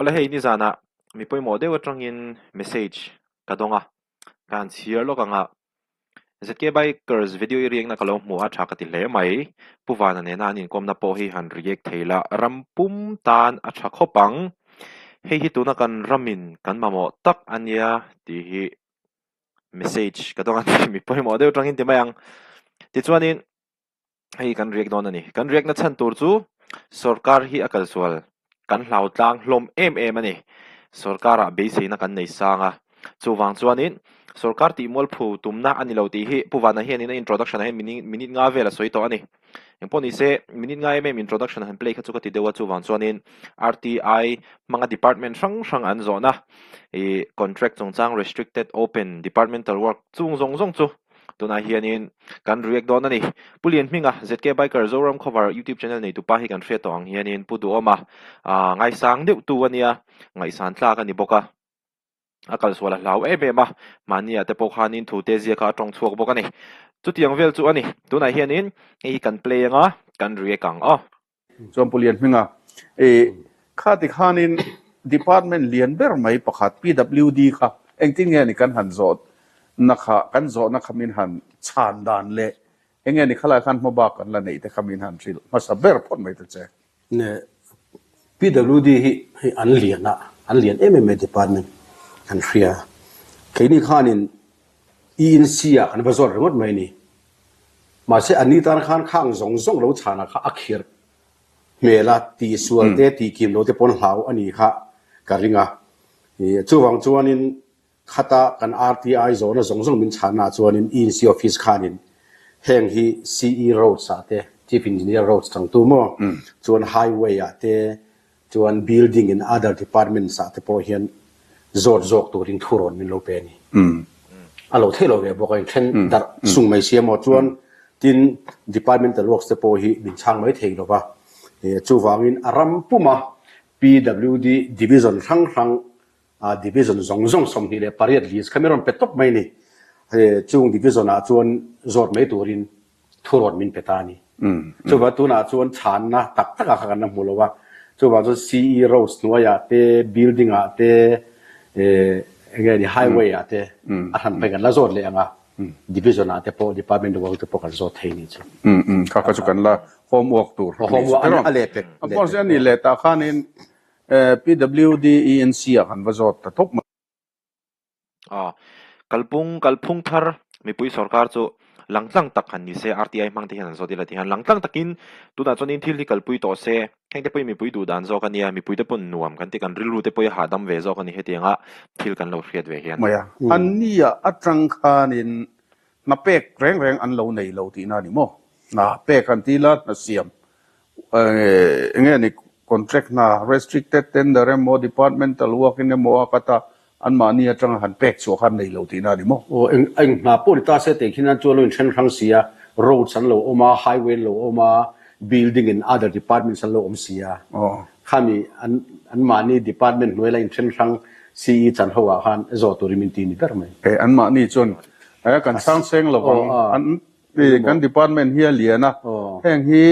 Awle hei nizanah mi pawimawh deuh atangin message ka dawng a, ka han chhiar lawk ang a. ZK Bikers video i react na ka lo hmu a, tha ka ti hle mai. Pu Vana nena an inkawmna pawh hi han react thei la, ram pum tan a tha khawp ang. Hei hi tuna kan ramin kan mamawh tak a nia tih hi message ka dawng a ni, mi pawimawh deuh atangin ti mai ang. Tichuanin. Hei kan react dawn a ni. Kan react na chhan tur chu sorkar hi a kalsual kan hlau tlang hlawm em em a ni. Sorkarah beiseina kan nei sang a. Chuvang chuanin sorkar tih mualphu tumna a ni lo tih hi Pu Vana hianin a introduction ah hian minute nga vel a sawi tawh a ni. Engpawh ni se minute nga em em introduction han play kha chu ka ti deuh a chuvang chuanin RTI hmanga department hrang hrang an zawhna ih contract chungchang restricted open departmental work chung zawng zawng chu Tunah hianin kan react dawn a ni. Pu Lianhminga, ZK Biker Zoram Cover YouTube channel neitupa hi kan hriat tawh ang hianin Pu Duhawma ngaisang deuh tu a nia, ngaihsan tlak a ni bawk a. A kalsual a hlau em em a, mahnia te pawh khanin thu te zia kha a tawng chhuak bawk a ni. Chutiang vel chu a ni. Tunah hianin hei hi kan play anga kan react ang aw. Chuan Pu Lianhminga, i khati khanin department lian ber mai pakhat PWD kha engtin nge ni kan han zawh na kha, kan zawhna kha min han chhan dan leh eng nge ni khalai khan hmabak kan la neih te kha min han hrilh hmasa ber phawt mai ta che. Ne PWD hi hei an lian a, an lian em em mai department kan hria. Keini khanin ENC ah kan va zawt ringawt mai ni. Mahse a ni tan khan khang zawng zawng lo chhanah kha a khirh hmel a, tihsual te, tihkim lo te pawn hlau a nih kha ka ring a. Chuvang chuanin khata kan RTI zawhna zawng zawng min chhannaah chuanin ENC office khanin heng hi CE roads ah te, Chief Engineer roads changtu maw, chuan highway ah te, Chuan building in other departments ah te pawh hian zawt zawk turin thu rawn min lo pe a ni. A lo theih lo ve bawk a, in then darh sung mai sia maw? Chuan tin departmental works te pawh hi min chhang mai thei lo va, chuvangin a ram puma PWD division hrang hrang division zawng zawng 28 list kha min rawn pe tawp mai a ni. Chung division ah chuan zawt mai turin thurawn min pe ta a ni. Chuvang tunah chuan chhanna tak takah kha kan la hmu lo a, chuvang chuan CE roads hnuaiah te, building ah te, eng nge ni highway ah te a hran phei kan la zawt leh ang a, division ah te pawh department work te pawh kan zawt thei ni chu. Kha kha chu kan la homework tur a ni chu tiraw? A leh pek. Of course a ni leh tah khanin PWD ENC ah kan va zawt ta tawp mai. Aw, kalpung kalphung thar mipui sorkar chu langtlang tak han ni se, RTI hmang te hian an zawt ila ti hian langtlang takin tunah chuanin thil hi kalpui tawh se, heng te pawhin mipui duh dan zawk a nia, mipui te pawn nuam kan ti, kan rilru te pawh hi hahdam ve zawk a ni hetianga thil kan lo hriat ve hian. Mai a, annia atang khanin hna pek reng reng an lo nei lo tihna a ni maw? Hna pek han ti la, hna siam eng nge ni contract hna restricted tender emaw departmental work in emaw a kata anmahni atanga han pek chhuah khan nei lo tihna a ni maw? Aw eng eng hna pawh ni ta se teh khian chuan lo inthen hrang si a, roads an lo awm a, highway an lo awm a, building in other departments an lo awm si a, khami an anmahni department hnuai la inthen hrang CE chan ho ah khan zawh turin min ti ni ber mai. E anmahni chuan kan chhang seng lovang an Hei kan department hi a lian a, heng hi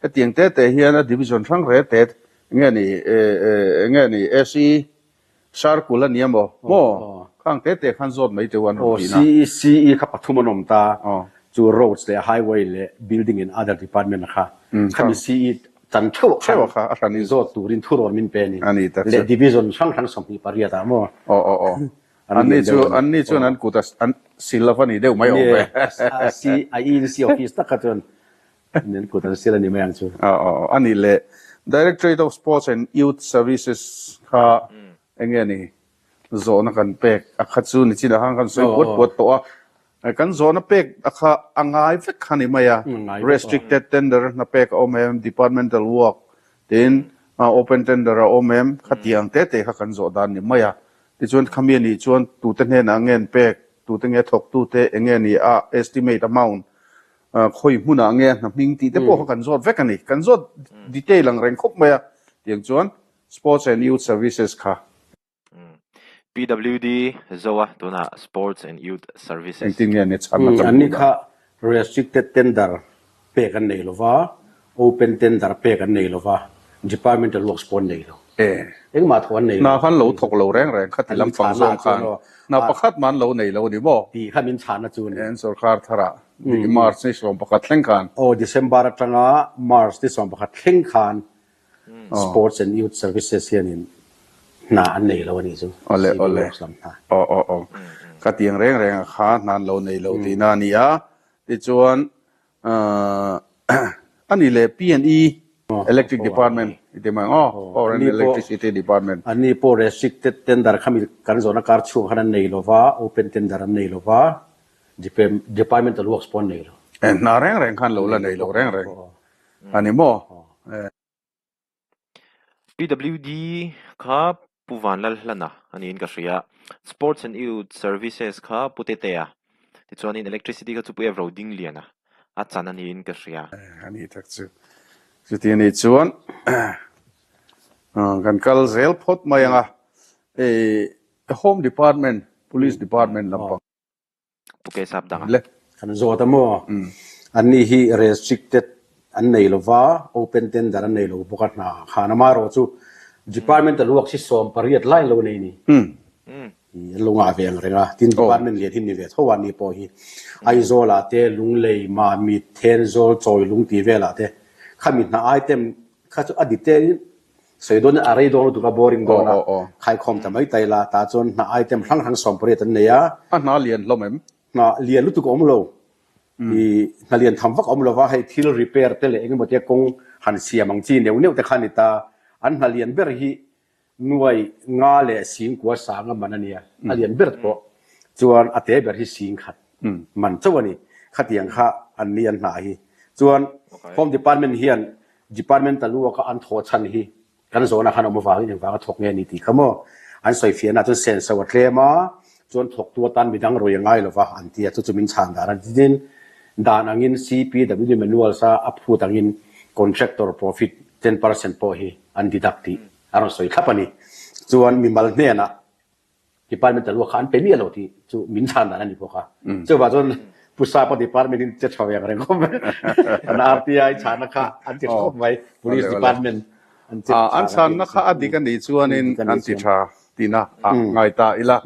hetiang te te hian a division hrang re te enge ni enge ni AC circle a ni emaw maw khang te te khan zawt mai teuh an rawn tihna. Aw CE kha pathum an awm ta, chu roads leh highway leh building and other department a kha, khami CE chan theuh khan a hranin zawt turin thurawn min pe a ni leh division hrang hrang 28 ah maw. Aw aw aw. Anni chu anni chuan an kut an sil lova ni deuh mai awm ve. Si a ENC office tak kha chuan an kut an sil a ni mai ang chu. Aw aw a nih leh Directorate of Sports and Youth Services kha eng nge ni zawhna kan pek a kha chu nichinah khan kan sawi puat puat tawh a. Kan zawhna pek a kha a ngai vek kha ni mai a. Restricted tender hna pek a awm em, departmental work tin open tender a awm em khatiang te te kha kan zawh dan ni mai a. Tichuan khami anih chuan tute hnenah nge an pek, tute nge thawktute, eng nge ni a estimate amount, khawi hmunah nge a hna hming tih te pawh kha kan zawt vek a ni. Kan zawt detail ang reng khawp mai a, tiang chuan Sports and Youth Services kha. PWD Zoa tunah Sports and Youth Services. Engtin nge ni chhan na kan Anni kha restricted tender pek an nei lova, open tender pek an nei lova, departmental works pawh an nei lo. Engmah thawh an nei lo. Hna khan lo thawk lo reng reng kha ti lampang zawng khan hna pakhat mah an lo nei lo a ni maw? Tih kha min chhanna chu a ni. En sorkar tharah March ni 11 thleng khan. Aw, December atanga March ni 11 thleng khan Sports and Youth Services hianin hna an nei lo a nih chu. Awle, Civil awle. Works lam hna. Aw, aw, aw. Ka tiang reng reng a kha hna an lo nei lo tihna a ni a. Tichuan, a ni leh P&E Electric Department i ti mai ang aw, Power and Electricity Department. Anni pawh restricted tender khami kan zawhna kar chhung khan an nei lo va, open tender an nei lo va, departmental works pawh an nei lo. Hna reng reng khan lo la nei lo reng reng a ni maw? PWD kha Pu Vanlalhlana a niin ka hria. Sports and Youth Services kha Pu Tetea. Tichuanin Electricity kha chu Pu Evro Dingliana a chan a niin ka hria. A ni tak chu. Chuti a nih chuan kan kal zel phawt mai ang a. Home Department, Police Department lampang. Pu Kesap dang a. Le. Kan zawt a maw? Anni hi restricted an nei lo va, open tender an nei lo bawk a hna khan amaherawh chu departmental work hi 18 lai an lo nei ni. An lo ngah ve ang reng a, tin department lian hi ni ve tho a ni pawh hi Aizawl ah te, Lunglei, Mamit, Thenzawl, Chawilung tih velah te khami hna item kha chu a detail in Sawi dawn a rei dawn lutuk a boring dawn a, khaikhawm ta mai tai la, tah chuan hna item hrang hrang 18 an nei a. A hna lian hlawm em? Hna lian lutuk a awm lo. I hna lian tham vak a awm lo va, hei thil repair te leh engemaw tia kawng han siam ang chi neuh neuh te kha a ni ta. An hna lian ber hi nuai nga leh singkua sang a man a nia, a lian ber pawh chuan a te ber hi 10,000 man chauh a ni. Khatiang kha an ni an hna hi. Chuan Home Department hian Departmental work a an thawh chhan hi kan zawhna khan awm avangin engvanga thawk nge ni tih kha maw an sawi fiahna chuan senso a tlem a, chuan thawktu atan midang rawi a ngai lova an ti a, chu chu min chhan dan a ni. Tin, dan angin CPWD manuals a a phut angin contractor profit 10% pawh hi an deduct tih a rawn sawi thlap a ni. Chuan mimal hnenah Department luak kha an pe miah lo tih chu min chhan dan a ni bawk a. Chuvah chuan Pu Sapa department in che tha ve ang reng khawp mai. An RTI chhanna kha an ti tha khawp mai. Police department an che tha. An chhanna kha a dik a nih chuanin an ti tha tihna ah ngai ta ila.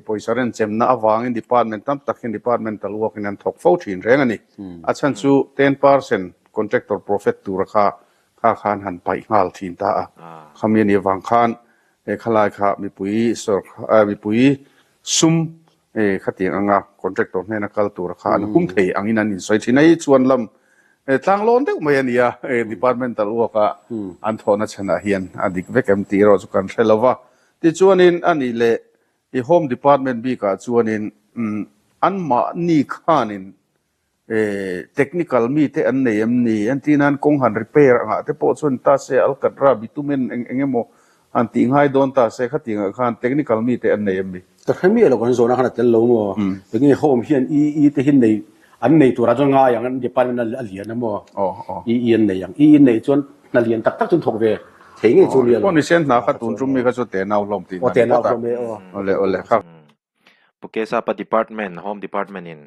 Pawisa renchemna avangin department tam tak hian departmental work in an thawk fo thin reng a ni. A chhan chu 10% contractor profit tura kha kha khan han paih nghal thin ta a. Khami a nih avang khan He khalai kha mipui sawrkar mipui sum khatiang anga contractor hnena kal tura kha an hum thei angin an insawi thin a, hei chuan lam tlanglawn deuh mai a ni a, departmental work a an thawhna chhanah hian a dik vek em tih erawh chu kan hre lo va. Tichuanin a nih leh i home department bikah chuanin anmahni khanin Technical mite an nei em ni? Entir nan kawng han repair angah te pawh chuan ta se alkatra bitumen eng eng emaw han tih ngai dawn ta se khatiangah khan technical mite an nei em ni? Ka hre miah lo kan zawhna khan a tel lo maw? Enge home hian EE te hi nei an nei turah chuan ngai ang an department a lian a maw? EE an nei ang. EE nei chuan hna lian tak tak chu an thawk ve thei ngei chu nia lo. Aw ni sen hna kha tun tum mi kha chu tenau hlawm tih hna ni phawt a. Awle awle kha. Pu Kesapa Department, Home Department in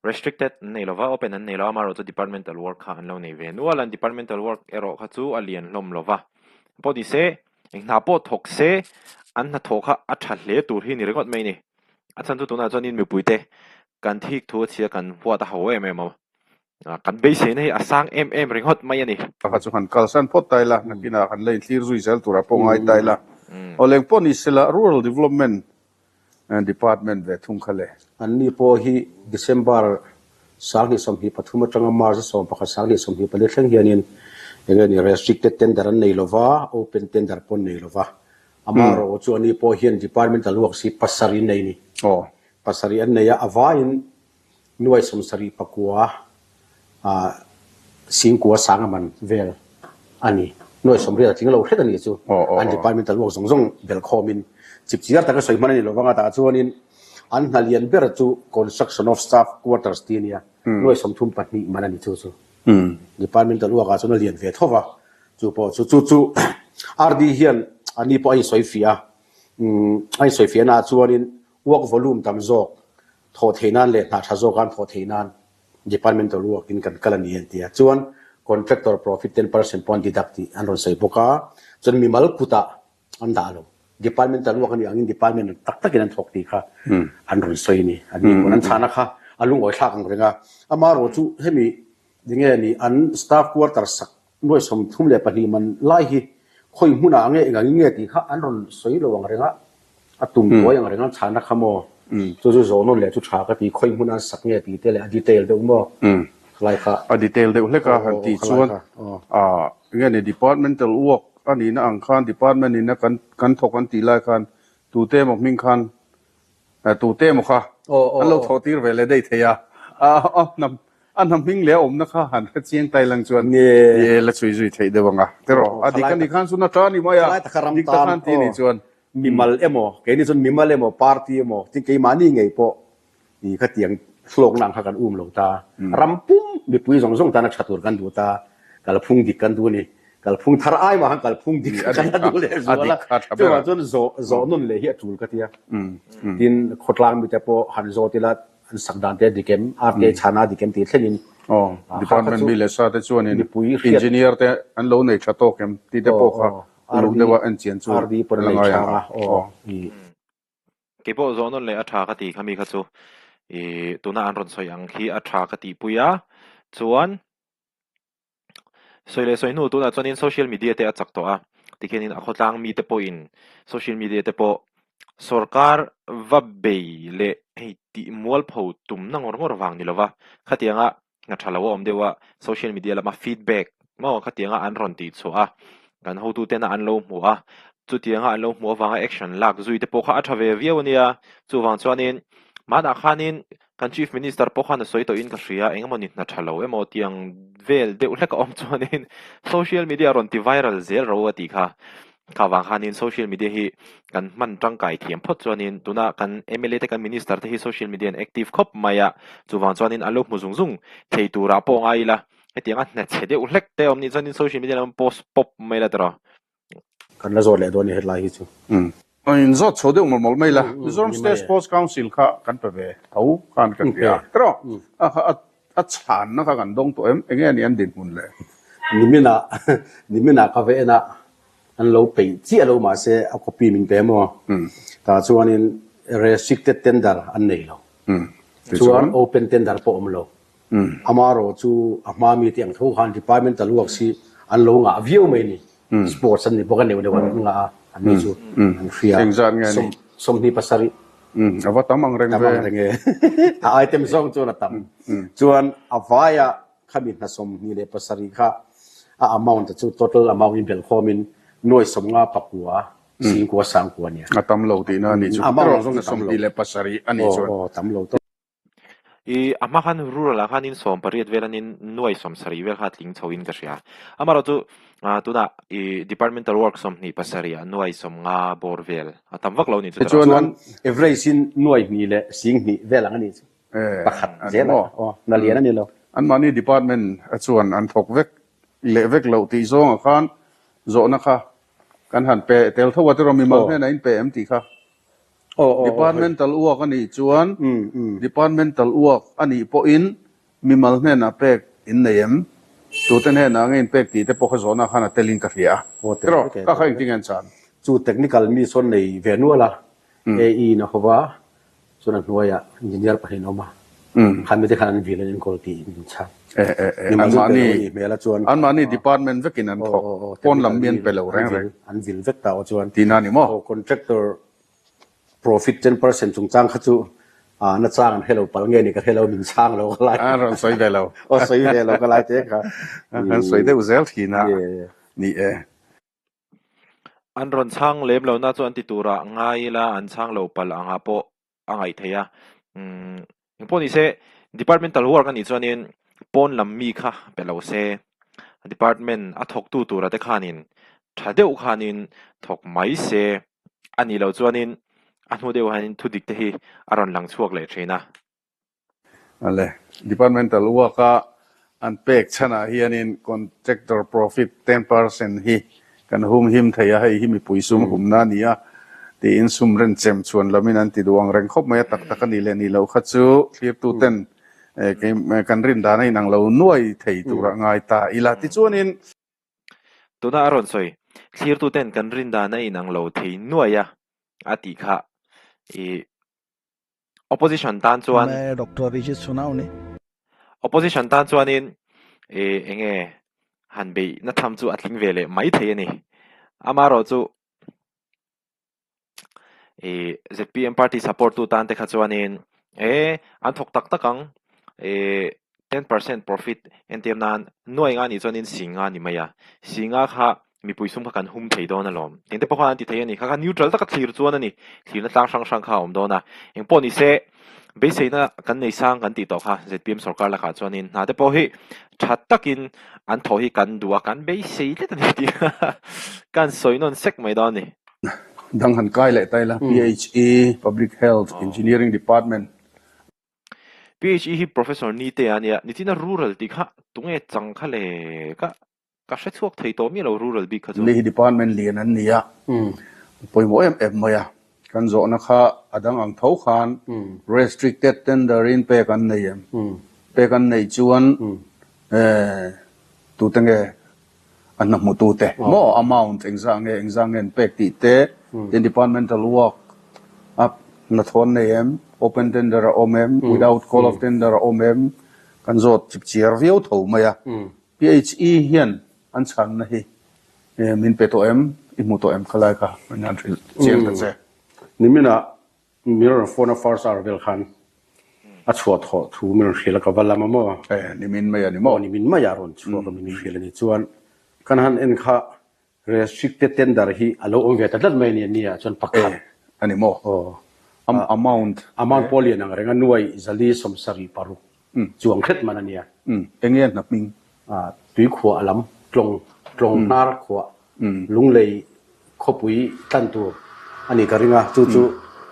restricted an nei lova, open an nei lo a, amaherawh chu departmental work kha an lo nei ve nual a, an departmental work erawh kha chu a lian hlawm lova. Pawh ni se, eng hna pawh thawk se, an hnathawh kha a tha hle tur hi ni ringawt mai a ni. A chhan chu tunah chuanin mipuite kan thik thu a chhia kan huat a ho em em a, Kan beiseina hi a sang em em ringawt mai a ni. Kha chu han kalsan phawt ta ila, nakinah han la inthlir zui zel turah pawh ngai ta ila. Aw leng pawh ni sela Rural Development Department ve thung kha le. Anni pawh hi December 2023 atanga March 11 2024 thleng hianin enge ni restricted tender an nei lova, open tender pawh an nei lova. Amaherawh chu anni pawh hian departmental works hi pasarih an nei a ni. Pasarih an nei a, a vaiin Nuai 74 ah singkua sang a man vel a ni. Nuai 80 a tling lo hret a nih chu. An departmental work zawng zawng belh khawmin chip chiar taka sawi hman a ni lo vang a tah chuanin an hna lian ber chu construction of staff quarters tih a nia. Nuai 32 man a ni chu chu. Departmental work ah chuan a lian ve tho va. Chu pawh chu chu chu RD hian a ni pawh a insawi fiah a. A insawi fiahnaah chuanin work volume tam zawk thawh theih nan leh hna tha zawk an thawh theih nan departmental work in kan kal a ni an ti a. Chuan contractor profit 10% pawh an deduct tih an rawn sawi bawk a. Chuan mimal kutah an dah lo. Departmental work a nih angin department tak takin an thawk tih kha an rawn sawi a ni. An ni pawn an chhana kha a lungawi thlak ang reng a. Amaherawh chu hemi tinge ni an staff quarter sak nuai 32 man lai hi khawi hmunah nge eng angin nge tih kha an rawn sawi lo ang reng a, a tum tuai ang reng a chhana kha maw chu chu zawh nawn leh chu tha ka ti khawi hmunah an sak nge tih te leh a detail deuh maw khalai kha. A detail deuh hlek a han tih chuan enge ni departmental work a nihna ang khan department in a kan kan thawk an tih lai khan tute emaw hming khan tute emaw kha an lo thawh tir ve leh daih thei a, a hnam a hnam hming leh a awmna kha han hre chiang tai lang chuan ni e la chhui zui theih deuh ang a tiraw a dik a nih khan chu na ta ni mai a dik ta khan ti a nih chuan. Mimal emaw keini chuan mimal emaw party emaw tin keimahni ngei pawh i khatiang hlawkna ang kha kan um lo ta. Ram pum mipui zawng zawng tana tha tur kan duh ta. Kalphung dik kan duh a ni. Kalphung thar ai mah khan kalphung dik kan la duh leh zual a. Chuvang chuan zawh zawh nawn leh hi a tul ka tia. Tin khawtlang mite pawh han zawt ila an sak dan te a dik em, RK chhana a dik em tih thlengin Aw, department mi leh sa te chuanin engineer te an lo nei tha tawk em tih te pawh kha uluk deuha en chian chu la ngai ang a. Aw. Kei pawh zawh nawn leh a tha ka ti kha mi kha chu ih tuna an rawn sawi ang khi a tha ka tih pui a, chuan sawi leh sawi hnu tunah chuanin social media te a chak tawh a, tikhianin a khawtlang mite pawhin social media te pawh sorkar va bei leh hei tih mualpho tumna ngawr ngawr vang ni lova khatianga hna tha lo a awm deuh a, social media lama feedback maw khatianga an rawn tih chhuah a, kan hotu tena an lo hmu a, chutianga an lo hmuh avanga action lak zui te pawh kha a tha ve viau a nia, chuvang chuanin hmanah khanin kan chief minister pawh khan a sawi tawhin ka hria engemaw ni hna tha lo emaw tiang vel deuh hlek a awm chuanin social media rawn ti viral zel ro a tih kha. Kha vang khanin social media hi kan hman tangkai thiam phawt chuanin tuna kan mla te kan minister te hi social media an active khawp mai a, chuvang chuanin an lo hmu zung zung thei turah pawh ngai ila hetiang a hna chhe deuh hlek te awm nih chuanin social media lam post pawp mai la tiraw. Kan la zawt leh dawn a ni hetlai hi chu. In zawt chho deuh mawlh mawlh mai la, Mizoram State Sports Council kha kan pe ve tho khan ka hria tiraw. A chhanna kha kan dawng tawh em? Enge a nih an dinhmun le? Niminah niminah ka va en a, an lo peih chiah lo mahse a copy min pe maw? Tah chuanin restricted tender an nei lo. Chuan open tender pawh awm lo. Amaherawh chu a hma mi te ang tho khan departmental works hi an lo ngah viau mai ni. Sports an ni bawk a neuh neuh an ngah a, an ni chu an hria. Engzat nge a nih? 27. A va tam ang reng ve. Tam ang reng e. A item zawng chuan a tam. Chuan a vaia khami hna 27 kha a amount chu total amount in belh khawmin nuai 59 singkua sangkua nia. A tam lo tihna a nih chu. Amount zawng chu tam lo. 27 a nih chuan. Aw tam lo tawp. I a hma khan rural ah khanin 18 vel anin nuai 70 vel kha a tling chho in ka hria. Amaherawh chu tunah i departmental work 27 ah nuai 50 bawr vel a tam vak lo nih chu tiraw. Chuan average in nuai hnih leh sing hnih vel ang a nih chu. Pakhat zel a aw na lian a ni lo. Anmahni department chuan an thawk vek leh vek loh tih zawngah khan zawhna kha kan han pe tel tho a tiraw mimal hnenah in pe em tih kha. Departmental work a nih chuan departmental work a nih pawhin mimal hnenah pek in nei em? Tute hnenah nge in pek tih te pawh kha zawhna khan a telin ka hria a. Tiraw? Ka kha engtin nge an chhan? Chu technical mi sawn nei ve nual a, AE in a hova, chuan a hnuaiah engineer pahnih an awm a, khan mite khan an vil an enkawl tih in chhan. Anmahni anmahni department vekin an thawk, pawn lam mi an pe lo reng reng. An vil vek ta aw chuan. Tihna a ni maw? Contractor Profit 10% chungchang kha chu na chang an hre lo pal nge ni ka hre lo min chang lo ka lai. A rawn sawi ve lo. Aw sawi ve lo ka lai te kha. An sawi deuh zel thin a ni e. An rawn chhang lem lo na chu an ti turah ngai ila an chhang lo pal angah pawh a ngaih theih a. Umm engpawh ni se departmental work a nih chuanin pawn lam mi kha pe lo se department a thawktu tura te khanin tha deuh khanin thawk mai se a nih loh chuanin a hnu deuh hianin thu dik te hi a rawn lang chhuak leh thin a. Ale, departmental work a an pek chhanah hianin contractor profit 10% hi kan hum him thei a, hei hi mipui sum humna a ni a tiin sum renchem chhuan lamin an ti duh ang reng khawp mai a, tak tak a nih leh nih loh kha chu thlirtuten kan rin dan a inang lo nuai thei turah ngai ta ila. Tichuanin. Tuna a rawn sawi. Thlirtuten kan rin dan a inang lo thei nuai a, a tih kha i opposition tan chuan Doctor Abhijit Sonawane. Opposition tan chuanin i enge han beih na tham chu a tling ve leh mai thei a ni. Amaherawhchu I ZPM party support tu tan te kha chuanin e an thawk tak tak ang e 10% profit entir nan nuai nga nih chuanin si nga ni mai a, si nga kha mipui sum kha kan hum thei dawn alawm. Engte pawh khan an ti thei a ni, kha kha neutral taka thlir chuan a ni, thlirna tlang hrang hrang kha a awm dawn a. Engpawh ni se beiseina kan nei sang kan tih tawh kha ZPM sorkar lakah chuanin hna te pawh hi tha takin an thawh hi kan duh a, kan beisei tlat a ni tih kan sawi nawn sek mai dawn a ni. Dang han kai leh ta ila, PHE, Public Health Engineering Department. PHE hi Professor Nite a nia, nichina rural tih kha tunge chang kha le ka ka hre chhuak thei tawh miah lo rural bik kha chu. Ni hi department lian an ni a, pawimawh em em mai a, kan zawhna kha a dang ang tho khan restricted tender in pek an nei em? Pek an neih chuan tute nge A hna hmutute maw amount engzah nge engzah nge an pek tih te, tin departmental work a hnathawh an nei em, open tender a awm em, without call of tender a awm em, kan zawt chip chiar viau tho mai a. PHE hian an chhanna hi min pe tawh em, i hmu tawh em khalai kha min han hrilh chiang ta che. Niminah Mirror phone a first hour vel khan a chhuah thawh thu min rawn hrilh a, ka va lam a maw? Eh, nimin mai a ni maw? Aw, nimin mai a rawn chhuak a min hrilh a ni. Chuan kan han en kha restricted tender hi a lo awm ve ta tlat mai a ni, nia chuan pakhat. Eh, a ni maw? Aw. Amount. Amount pawh lian ang reng a, nuai zali 76 chuang hret man a nia. Enge a hna hming? Tuikhuah lam, tlawng, tlawng hnar khuah, lunglei khawpui tlan tur a nih ka ring a, chu chu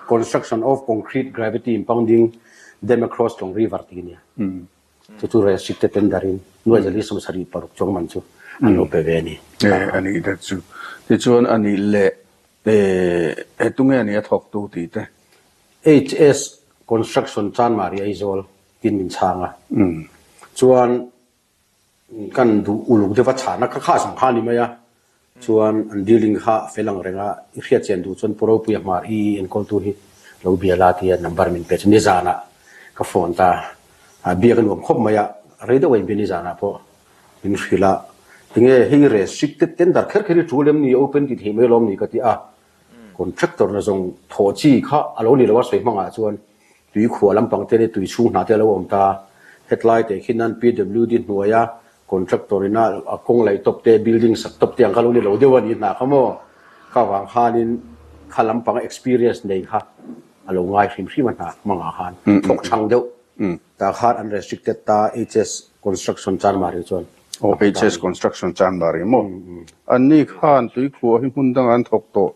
Construction of Concrete Gravity Impounding Dam Across Tlawng River tih a nia. Chu chu restricted tender in nuai 476 chuang man chu an lo pe ve a ni. A nih dat chu. Tichuan a nih leh he tunge a nih a thawktu tih te? HS Construction Chanmari Aizawl tin min chhang a. Chuan kan duh uluk deuh a chhahna kha kha zawng kha a ni mai a. Chuan an dealing kha a fel ang reng a, i hriat chian duh chuan Pu Ropuia Hmar i enkawltu hi lo bia la tia number min pe chu nizanah ka phone ta a, biak a nuam khawp mai a, rei deuh a inbia nizanah pawh min hrilh a, tinge hei restricted tender kher kher hi tul em ni, open ti thei mai lawm ni ka ti a, Contractor na zawng thawh chi kha a lo ni lo a sawi hmangah chuan tui khuah lampang te leh tui chhung hna te a lo awm ta. Hetlai teh khi nan PWD hnuaia contractor ina a kawng laih tawp te, building sak tawp te ang kha lo ni lo deuh a ni hna kha maw? Kha vang khanin kha lampanga experience nei kha a lo ngai hrim hrim a hna hmangah khan thawk chhang deuh tah khan an restricted ta HS Construction Chanmari chuan. Aw HS Construction Chanmari maw? Anni khan tuikhuah hi hmun dangah an thawk tawh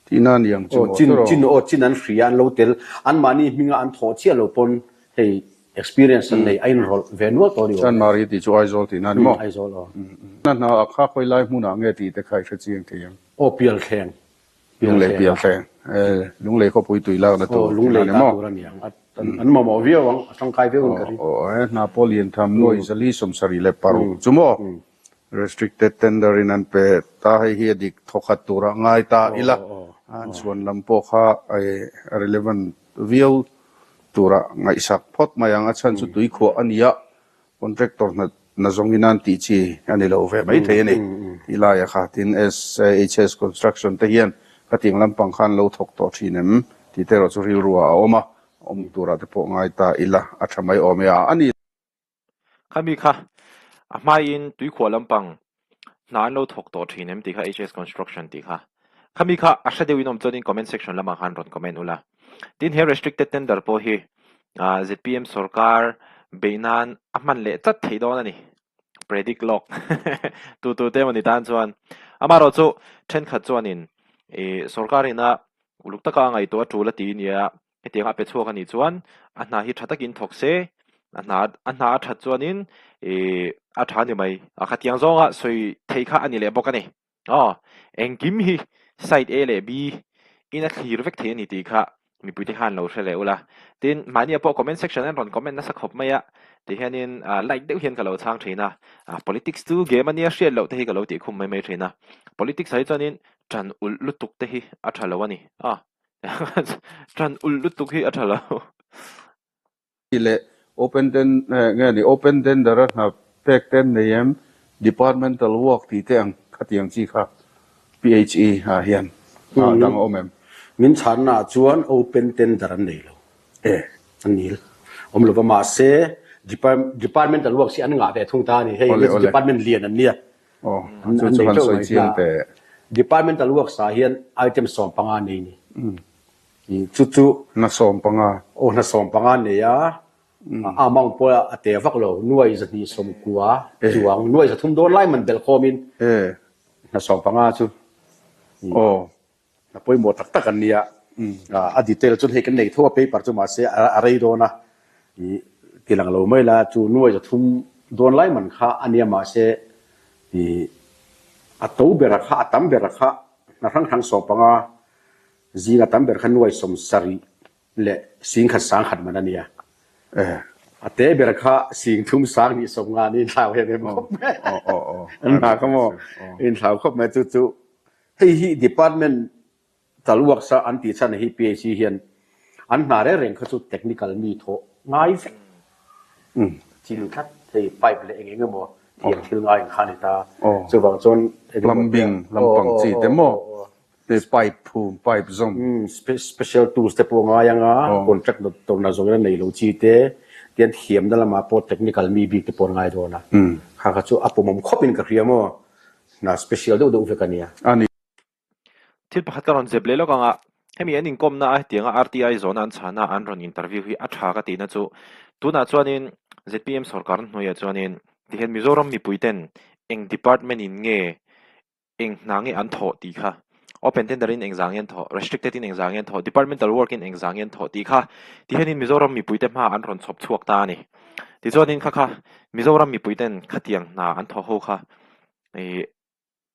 tihna a ni ang chu maw? Chin chin aw chin an hria an lo tel anmahni hminga an thawh chiah lo pawn hei experience an nei a inrawlh ve nual tawh a ni awm e. Chanmari tih chu Aizawl tihna a ni maw? Aizawl aw. Na hna ah kha khawi lai hmunah nge tih te kha i hre chiang thei ang? Aw Pialthleng Lunglei Pialthleng Lunglei khawpui tui lakna tur tihna a ni maw? Lunglei ta tur a ni ang. An mamawh viau ang, a tangkai viau in ka ring. Aw e, hna pawh lian tham nuai 36 chu maw? Restricted tender in an pe ta, hei hi a dik thawkhat turah ngai ta ila, an chhuan lam pawh kha a relevant viau turah ngaihsak phawt mai ang, a chhan chu tuikhuah a ni a, Contractor hna hna zawngin an tih chi a ni lo ve maithei a ni tih laia kha tin SHS Construction te hian khatiang lampang khan lo thawk tawh thin em tih te erawh chu rilru ah a awm a, awm turah te pawh ngai ta ila a tha mai awm e a a ni. Khami kha a hmaiin tuikhuah lampang hna an lo thawk tawh thin em tih kha HS Construction tih kha. Khami kha a hre deuhin awm chuanin comment section lamah khan rawn comment ula. Tin he restricted tender pawh hi ZPM sorkar beih nan a hman leh tlat thei dawn a ni. Predict lawk. Tu tu te emawni tan chuan. Amaherawh chu thenkhat chuanin ih sorkar ina uluk taka a ngaihtuah a tul a ti nia Hetiang a pe chhuak a nih chuan a hna hi tha takin thawk se, a hna a hna a that chuanin ih a tha ni mai. A khatiang zawnga sawi thei kha a ni leh bawk a ni. Aw, engkim hi side A leh B in a thlir vek thei a ni tih kha mipuite khan lo hre leh ula. Tin, mahniah pawh comment section an rawn comment nasa khawp mai a. Ti hianin like deuh hian ka lo chhang thin a, politics chu game ania hriat loh te hi ka lo tih khum mai mai thin a. Politics ah hi chuanin ṭan ulh lutuk te hi a ṭha lo a ni. A ṭan ulh lutuk hi a ṭha lo. Tih leh open ten nge ni open tender a hna pek te an nei em departmental work tih te ang khatiang chi kha PHE ah hian a dang a awm em? Min chhanna ah chuan open tender an nei lo e an nil awm lova mahse departmental works hi an ngah ve thung ta a ni hei department lian an nia an nei teuh mai hna departmental works ah hian item 15 nei ni. Chu chu. Hna 15. Aw hna 15 nei a, a amount pawh a te vak lo, nuai 290 chuang, nuai 300 dawn lai man belh khawmin hna 15 chu. Aw. Hna pawimawh tak tak an nia. A detail chuan hei kan nei tho a paper chu mahse a rei dawn a, ti lang lo mai la chu nuai 300 dawn lai man kha a nia mahse a to bera kha a tam bera kha hna hrang hrang 15 Zinga tam ber kha nuai 70 leh 10,000 10,000 man a nia. A te ber kha 300 20 50 niin thlau em em khawp mai. An hna kha maw inthlau khawp mai chu chu hei hi department tal works a an tih chhan hi PHC hian an hna reng reng kha chu technical mi thawh ngai vek chin tlat hei pipe leh eng eng emaw tiang thil ngai ang kha a ni ta. Chuvang chuan plumbing lampang chi te maw Te pipe phum, pipe zawm. Special tools te pawh ngai anga contract tawrhna zawng ila nei lo chi te, tian thiamna lamah pawh technical mi bik te pawh an ngai dawn a. Kha kha chu a pawmawm khawp in ka hria maw? Hna special deuh deuh vek a nia. A ni. Thil pakhat ka rawn zep leh lawk anga, hemi an inkawmna a hetianga RTI zawhna an chhana an rawn interview hi a tha ka tihna chu tunah chuanin zpm sorkar hnuaiah chuanin tihian Mizoram mipuiten eng department in nge Eng hna nge an thawh tih kha, open tender in engzah nge an thawh, restricted in engzah nge an thawh, departmental work in engzah nge an thawh tih kha tihianin Mizoram mipuite hma an rawn chhawp chhuak ta a ni. Tichuanin kha kha Mizoram mipuiten khatiang hna an thawh ho kha ih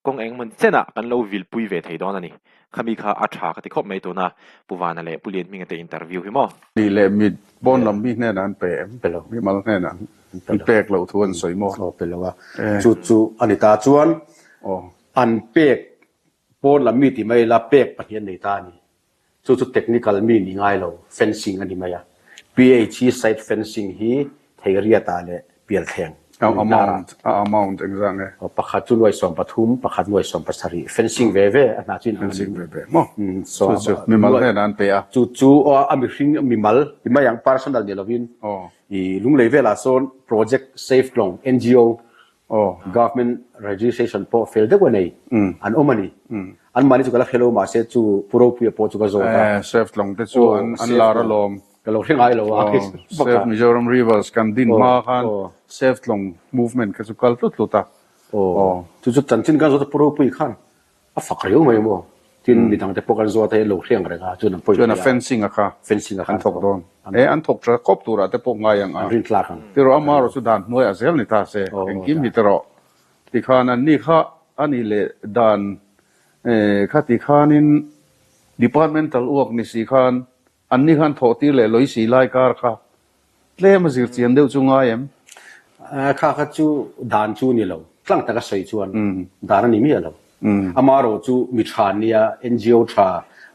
kawng engemaw chenah kan lo vilpui ve thei dawn a ni. Khami kha a tha ka ti khawp mai tuna Pu Vana leh Pu Lianhminga te interview hi maw? Nih leh mi pawn lam mi hnenah an pe em? Pe lo. Mi mal hnenah an pek loh thu an sawi maw? Aw pe lo a. Chu chu a ni ta chuan an pek pawn lam mi ti mai ila pek pahnih an nei ta a ni. Chu chu technical mi ni ngai lo fencing a ni mai a. PHE site fencing hi Theiriatah leh Pialthleng Amount a amount engzah nge? Pakhat chu nuai 13, pakhat nuai 17. Fencing ve ve a hna chu inang a ni. Fencing ve ve maw? Chu chu mimal hnenah an pe a. Chu chu a mihring mimal ti mai ang personal ni lovin i lunglei velah sawn Project Safe Tlawng NGO Government registration pawh fel deuh a nei an awm a ni. Anmahni chu ka la hre lo mahse chu Pu Ropuia pawh chu ka zawt a. Safe Tlawng te chu an lar alawm. Ka lo hre ngai lo a. Save Mizoram Rivers kan din hma khan Save Tlawng movement kha chu kal tlut tlut a. Aw. Chu chu chanchin kan zawt a Pu Ropui khan a fak riau mai maw. Tin midang te pawh kan zawt a hei an lo hre ang reng a chuan an pawi Chuan a fencing a kha fencing a kha an thawk dawn. E an thawk tha khawp turah te pawh ngai ang a. An rin tlak ang. Tiraw ama erawh chu dan hnuai a zel ni ta se engkim hi tiraw. Tikhan an ni kha a nih leh dan kha tikhanin departmental work ni si khan An ni khan thawh tir leh lawih si lai kar kha tlem a zir chian deuh chu ngai em? Kha kha chu dan chu ni lo, tlang taka sawi chuan dan a ni miah lo. Amaherawh chu mi tha an nia, NGO tha,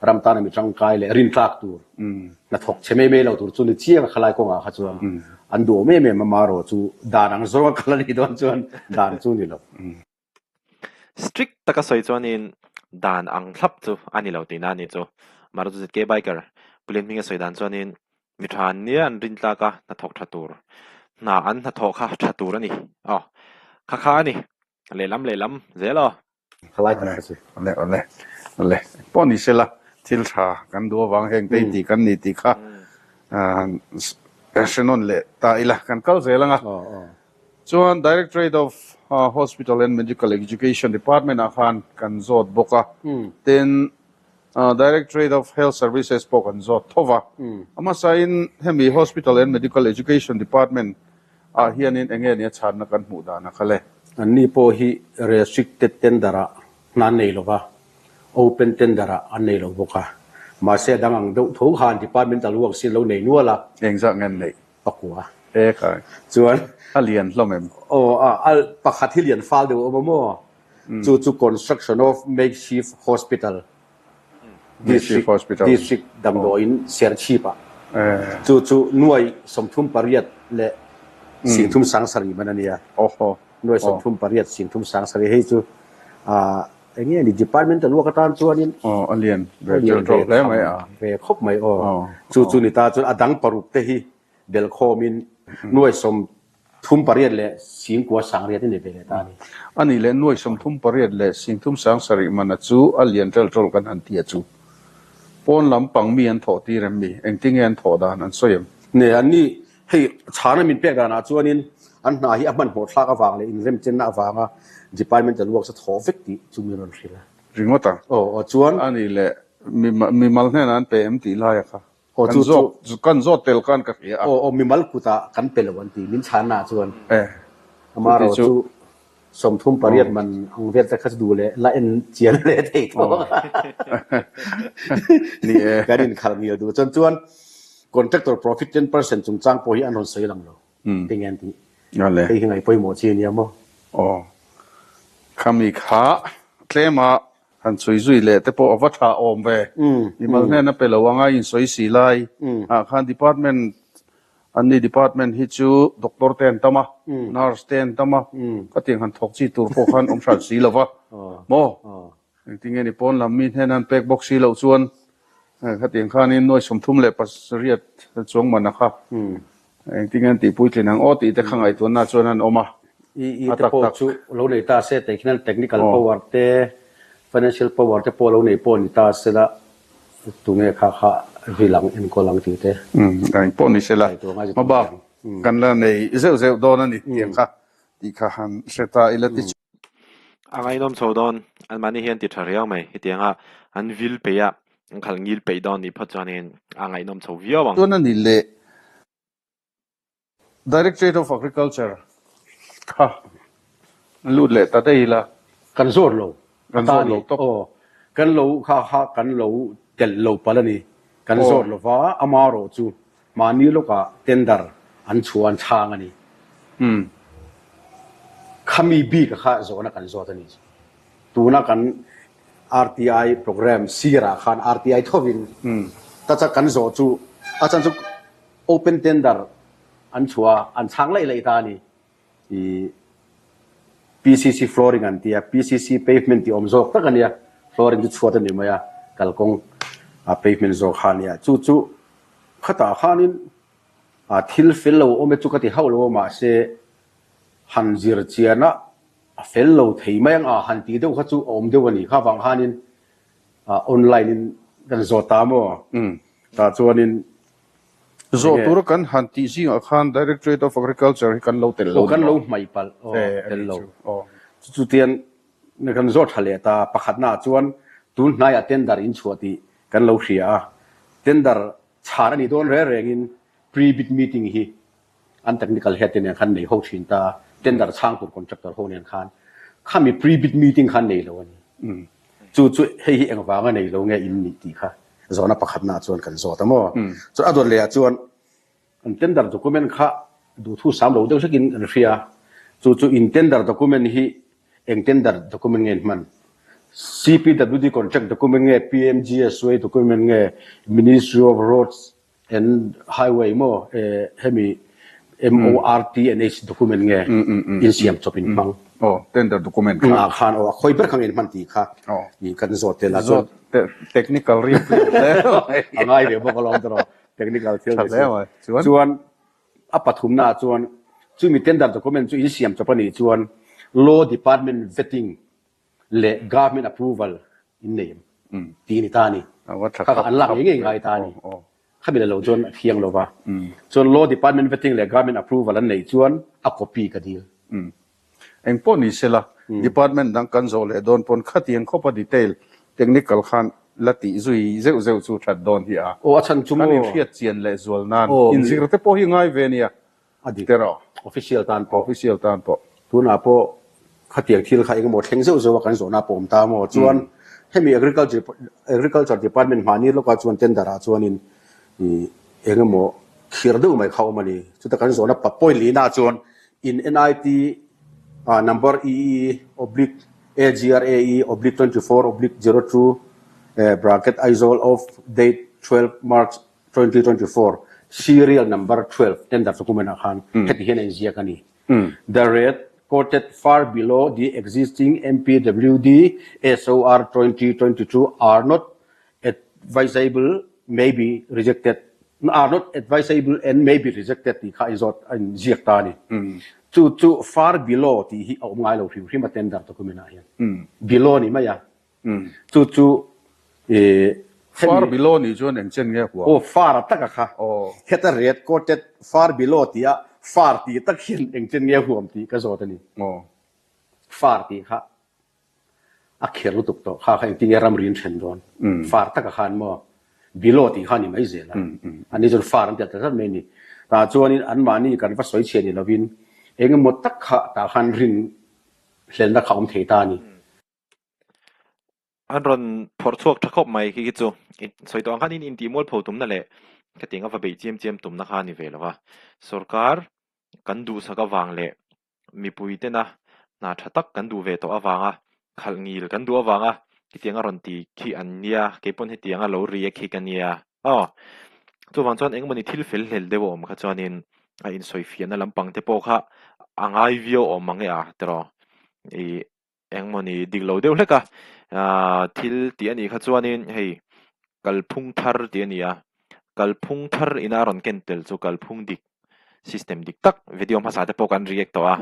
ram tana mi tangkai leh rintlak tur, hnathawk chhe mai mai lo tur chu ni chiang a khalai kawngah kha chuan an duhawm em em. Amaherawh chu dan ang zawnga kal a nih dawn chuan dan chu ni lo. Strict taka sawi chuanin dan ang thlap chu a ni lo tihna a nih chu. Maruti ZK Biker Pulian hminga sawi dan chuanin mi tha an nia an rin tlak a hnathawk tha tur hna an hnathawh kha tha tur a ni. Aw kha kha a ni. Lehlam lehlam zel aw. Khalai tak kha chu. Awle awle awle pawh ni sela thil tha kan duh avang heng te tih kan ni tih kha hre nawn leh ta ila kan kal zel ang a. Chuan Directorate of Hospital and Medical Education Department ah khan kan zawt bawk a, tin Directorate of Health Services pawh kan zawt tho va. A hmasain hemi Hospital and Medical Education Department ah hianin eng nge nia chhanna kan hmuh dan a kha le? Anni pawh hi restricted tender ah hna an nei lo va, open tender ah an nei lo bawk a. Mahse a dang ang deuh tho khan departmental works hi an lo nei nual a. Engzah nge an neih? Pakua. E khai. Chuan. A lian hlawm em? Aw a, a pakhat hi lian fal deuh a awm a maw? Chu chu construction of makeshift hospital. Makeshift hospital. District damdawiin Serchhip ah. Chu chu nuai 38 leh 37 man a nia. Awhaw. Nuai 38 37 hei chu ah eng nge ni departmental work atan chuanin Aw a lian ve ṭeuh ṭeuh hle mai a. Ve khawp mai aw. Chu chu ni ta chuan a dang paruk te hi belkhawmin nuai 38 leh 98 a ni ve leh ta a ni. A nih leh nuai 38 leh 37 mana chu a lian ṭel ṭawlh kan han ti a chu. Pawn lam pang mi an thawh tir em mi? Engtinge an thawh dan an sawi em? Ne, an ni hei chhana min pek danah chuanin an hna hi a hmanhmawh thlak avang leh inremchenna avanga departmental works a thawh vek tih chu min rawn hrilh a. Ringawt a? Aw, aw chuan. A nih leh mimal hnenah an pe em tih laia kha? Aw chu chu. Kan zawt tel khan ka hria a. Aw aw mimal kutah kan pe lo an ti min chhanna chuan. Eh. Amarawh chu 38 man ang vel te kha chu duh leh la en chian leh thei tawh. Ni e. Kan inkhalh ngil duh chuan chuan contractor profit 10% chungchang pawh hi an rawn sawi lang lo. Tinge an tih. Hei hi ngaih pawimawh chi a nia maw? Aw. Khami kha tlema Han chhui zui leh te pawh a va tha awm ve. Mimal hnen a pe lo anga insawi si lai ah khan department an ni department hi chu doctor te an tam a, nurse te an tam a, khatiang han thawk chi tur pawh khan awm hran si lo va maw? Engtinge ni pawn lam mi hnena an pek bawk si loh chuan khatiang khanin nuai 38 chuang man a kha Engtin an tih puitlin ang aw tih te kha ngaihtuahna chuan an awm a. EE te pawh chu lo nei ta se teh khian technical power te financial power te pawh lo nei pawh ni ta se la tunge kha kha ril ang enkawl ang tih te. Umm eng pawh ni se la hmabak kan la nei zeuh zeuh dawn a ni tiang kha tih kha han hre ta ila ti chu. A ngaihnawm chho dawn anmahni hian ti tha riau mai hetianga an vil peih a An khalh ngil peih dawn nih phawt chuanin a ngaihnawm chho viau ang. Chuan a ni leh Directorate of Agriculture kha an lut leh ta daih ila. Kan zawt lo. Kan zawt lo tawp. Aw, kan lo kha kha kan lo telh lo palh a ni. Kan zawt lo va, amarawh chu Mahni lawkah tender an chhuah an chhang a ni. Khami bik a kha zawhna kan zawt a ni. Tuna kan RTI program sirah khan RTI thovin ta chak kan zawh chu a chan chu open tender an chhuah a, an chhang laih laih ta a ni. I PCC flooring an ti a, PCC pavement tih awm zawk tak a nia, flooring chu chhuat a ni mai a, kalkawng a pavement zawk kha a nia. Chu chu khatah khanin a thil fel lo awm e chu ka ti hauh lo a, mahse han zir chian a, a fel lo thei mai ang a han tih deuh kha chu a awm deuh a ni. Kha vang khanin online in kan zawt ta maw? Tah chuanin Zawh tura kan han tih zingah khan Directorate of Agriculture hi kan lo tel lo ni maw? Kan lo hmaih palh, aw tel lo. Chutiang kan zawh tha leh ta, pakhatnaah chuan tun hnaiah tender in chhuah tih kan lo hria a, tender chhan a nih dawn reng rengin pre-bid meeting hi an technical head te nen khan nei ho thin ta, tender chhang tur contractor ho nen khan khami pre-bid meeting khan nei lo a ni. Chu chu hei hi engvanga nei lo nge in nih tih kha zawhna pakhatnaah chuan kan zawt a maw? Chuan a dawt lehah chuan an tender document kha duhthu sam lo deuh hlekin an hria. Chu chu in tender document hi eng tender document nge in hman? CPWD contract document nge PMGSY document nge Ministry of Roads And highway maw hemi MORTNH document nge insiam chawp in hmang. Aw tender document kha. Ah khan aw a khawi ber kha nge in hman tih kha kan zawt tel a chuan. Zawt technical riap riap hle mai. A ngai ve bawk alawm tawh technical thil te chu. Chuan a pathumna ah chuan chumi tender document chu insiam chawp a nih chuan law department vetting leh government approval in nei em tih a ni ta a ni. Kha kha an lak ngei ngei ngai ta a ni. Khami la lo chuan a thiang lo va. Chuan law department vetting leh government approval an neih chuan a copy ka dil. Eng pawh ni sela, department dang kan zawh leh dawn pawn khatiang khawpa detail technical khan la tih zui zeuh zeuh chu that dawn hi a. Aw a chhan chu maw? Kan inhriat chian leh zual nan inzir te pawh hi ngai ve nia. A dik. Tiraw? Official tan pawh. Official tan pawh. Tunah pawh khatiang thil kha engemaw thleng zeuh zeuh a kan zawhna pawh awm ta maw? Chuan hemi agriculture agriculture department hmahni lawkah chuan tender ah chuanin ih engemaw Khir deuh mai kha awm a ni. Chuta kan zawhna pa point lihna chuan in NIT number EE oblique AGRAE oblique 24 oblique 02 bracket Aizawl of date 12 March 2024 serial number 12 tender document ah khan heti hian a inziak a ni. The rate quoted far below the existing MPWD SOR 2022 are not advisable may be rejected are not advisable and may be rejected tih kha a inzawt a inziak ta a ni. Chu chu far below tih hi a awm ngai lo hrim hrim a tender document ah hian. Below a ni mai a. Chu chu ih Far below nih chuan eng chen nge huam? Aw far a tak a kha. Heta red quoted far below tih a far tih tak hian eng chen nge huam tih ka zawt a ni. Far tih kha A kher lutuk tawh kha kha engtin nge ramri an then dawn? Far taka khan maw below tih kha a ni mai zel a. Ani chuan far an ti ta tlat mai a ni. Tah chuanin anmahni kan va sawi chhiah ni lovin eng emaw tak kha tah khan rin hlelna kha a awm thei ta a ni. An rawn phawrh chhuak tha khawp mai khi khi chu. Sawi tawh ang khan in intih mualpho tumna leh khatiang a va beih chiam chiam tumna kha a ni ve lo va. Sorkar kan duhsak avang leh mipui tena hna tha tak kan duh ve tawh avanga khalh ngil kan duh avanga hetiang a rawn ti khi an nia keipawn hetiang a lo ri a khi ka nia aw chuvang chuan engmawni thil fel hlel deuh a awm kha chuanin a insawifiahna lampang te pawh kha a ngai viau awm ang e a tiraw ih Engmawni dik lo deuh hlek a, aaa thil tih a nih kha chuanin hei kalphung thar tih a ni a, kalphung thar ina a rawn ken tel chu kalphung dik system dik tak video hmasa te pawh kan react tawh a,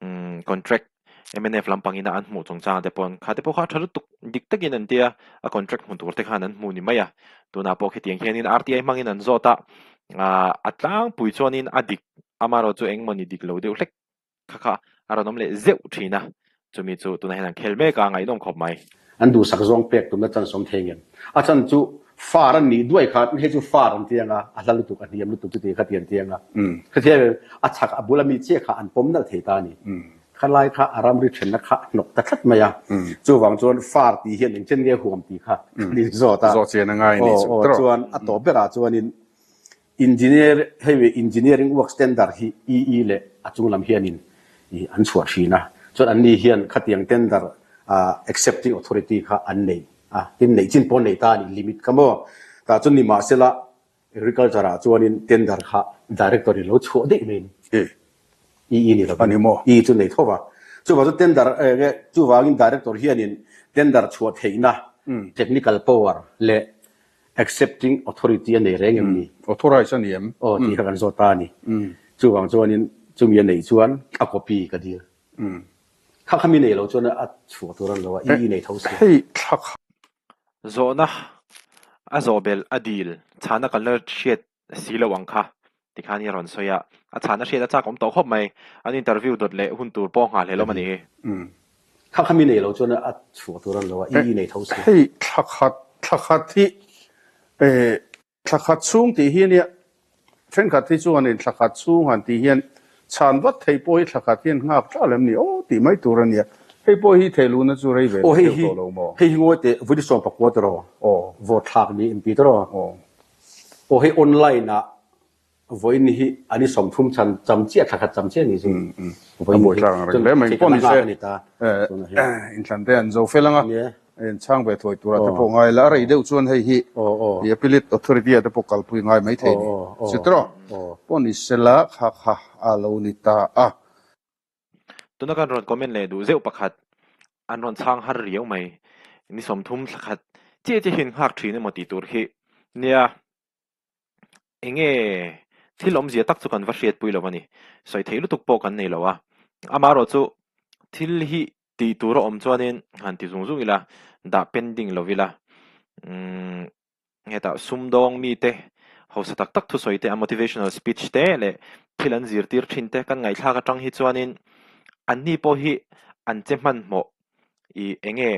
umm contract mnf lampang ina an hmuh chungchang te pawh kha te pawh kha a tha lutuk dik takin an tia a contract hmu tur te khan an hmu ni mai a, tunah pawh khitiang hianin RTI hmangin an zawt a, aaa a tlangpui chuanin a dik amaherawh chu engmawni dik lo deuh hlek. Kha kha a rawn awm leh zeuh thin a, chumi chu tunah hian an khel mek a, ngaihnawm khawp mai. An duhsak zawng pek tumna chance awm thei ngem. A chan chu far an nih duai khan hei chu far an ti ang a, a hla lutuk, a hniam lutuk chuti kha ti an ti ang a. Khatiang in a chhak a bula mi chiah kha an pawm nalh thei ta a ni. Khalai kha a ramri thenna kha a hnawk ta tlat mai a. Chuvang chuan far tih hian engchen nge huam tih kha kan inzawt a. Zawh chian a ngai a nih chu. Aw aw chuan a tawp berah chuanin Engineer hei engineering work standard hi EE leh a chung lam hianin ih an chhuah thin a, chuan anni hian khatiang tender accepting authority kha an nei a, tin neih chin pawh an nei ta a ni limit kha maw, tah chuan nimahsela agriculture ah chuanin tender kha director in lo chhuah daih mai a ni, EE ni lovin EE chu nei tho va, chuvang chu tender chuvangin director hianin tender chhuah theihna technical power leh Accepting authority a nei reng em ni? Authorize a ni em? Aw tih kha kan zawt ta a ni. Chuvang chuanin chumi a neih chuan a copy ka dil. Kha kha mi nei lo chuan a chhuah tur a ni lo a, i nei tho si. Hei thla kha. Zawhna a zawh belh a dil chhana kan la hriat si lo ang kha Tikhan i rawn sawi a, a chhan a hriat a chak awm tawh khawp mai. An interview dawt leh hun tur pawh nghah hlelawm a ni. Kha kha mi nei lo chuan a chhuah tur a ni lo a, i nei tho si. Hei thla khat, thla khat hi thla khat chhung tih hi ania, thenkhat hi chuanin thla khat chhung han tih hian chhan vat thei pawh hi thla khat hian nghak tlat em ni aw tih mai tur a nia. Hei pawh hi theih luhna chu rei ve lo deuh tawh lo maw? Hei hi ngawi teh, Vawini 14 tiraw? Aw. Vote thlak ni inti tiraw? Aw. Aw hei online ah vawiin hi an i 30 chhan cham chiah thla khat cham chiah ni chu. A buai thlak ang reng hle mai pawh ni se inthlan te an zo fel ang a in chhang ve thuai turah te pawh ngai la a rei deuh chuan hei hi i appellate authority ah te pawh kalpui ngai mai thei ni chu tawh pawh ni sela kha kha a lo ni ta a. Tuna kan rawn comment leh duh zeuh pakhat an rawn chhang har riau mai. Ni 30 thla khat chiah chiah hian nghak thin emaw tih tur hi nia enge thil awmzia tak chu kan va hriatpui lo a ni. Sawi theih lutuk pawh kan nei lo a. Amaherawh chu thil hi tih tur a awm chuanin han ti zung zung ila dah pending lo ila umm Hetah sumdawng mite hausa tak tak thusawi te a motivational speech te leh thil an zirtir thin te kan ngaihthlak atang hi chuanin anni pawh hi an che hmanhmawh ih enge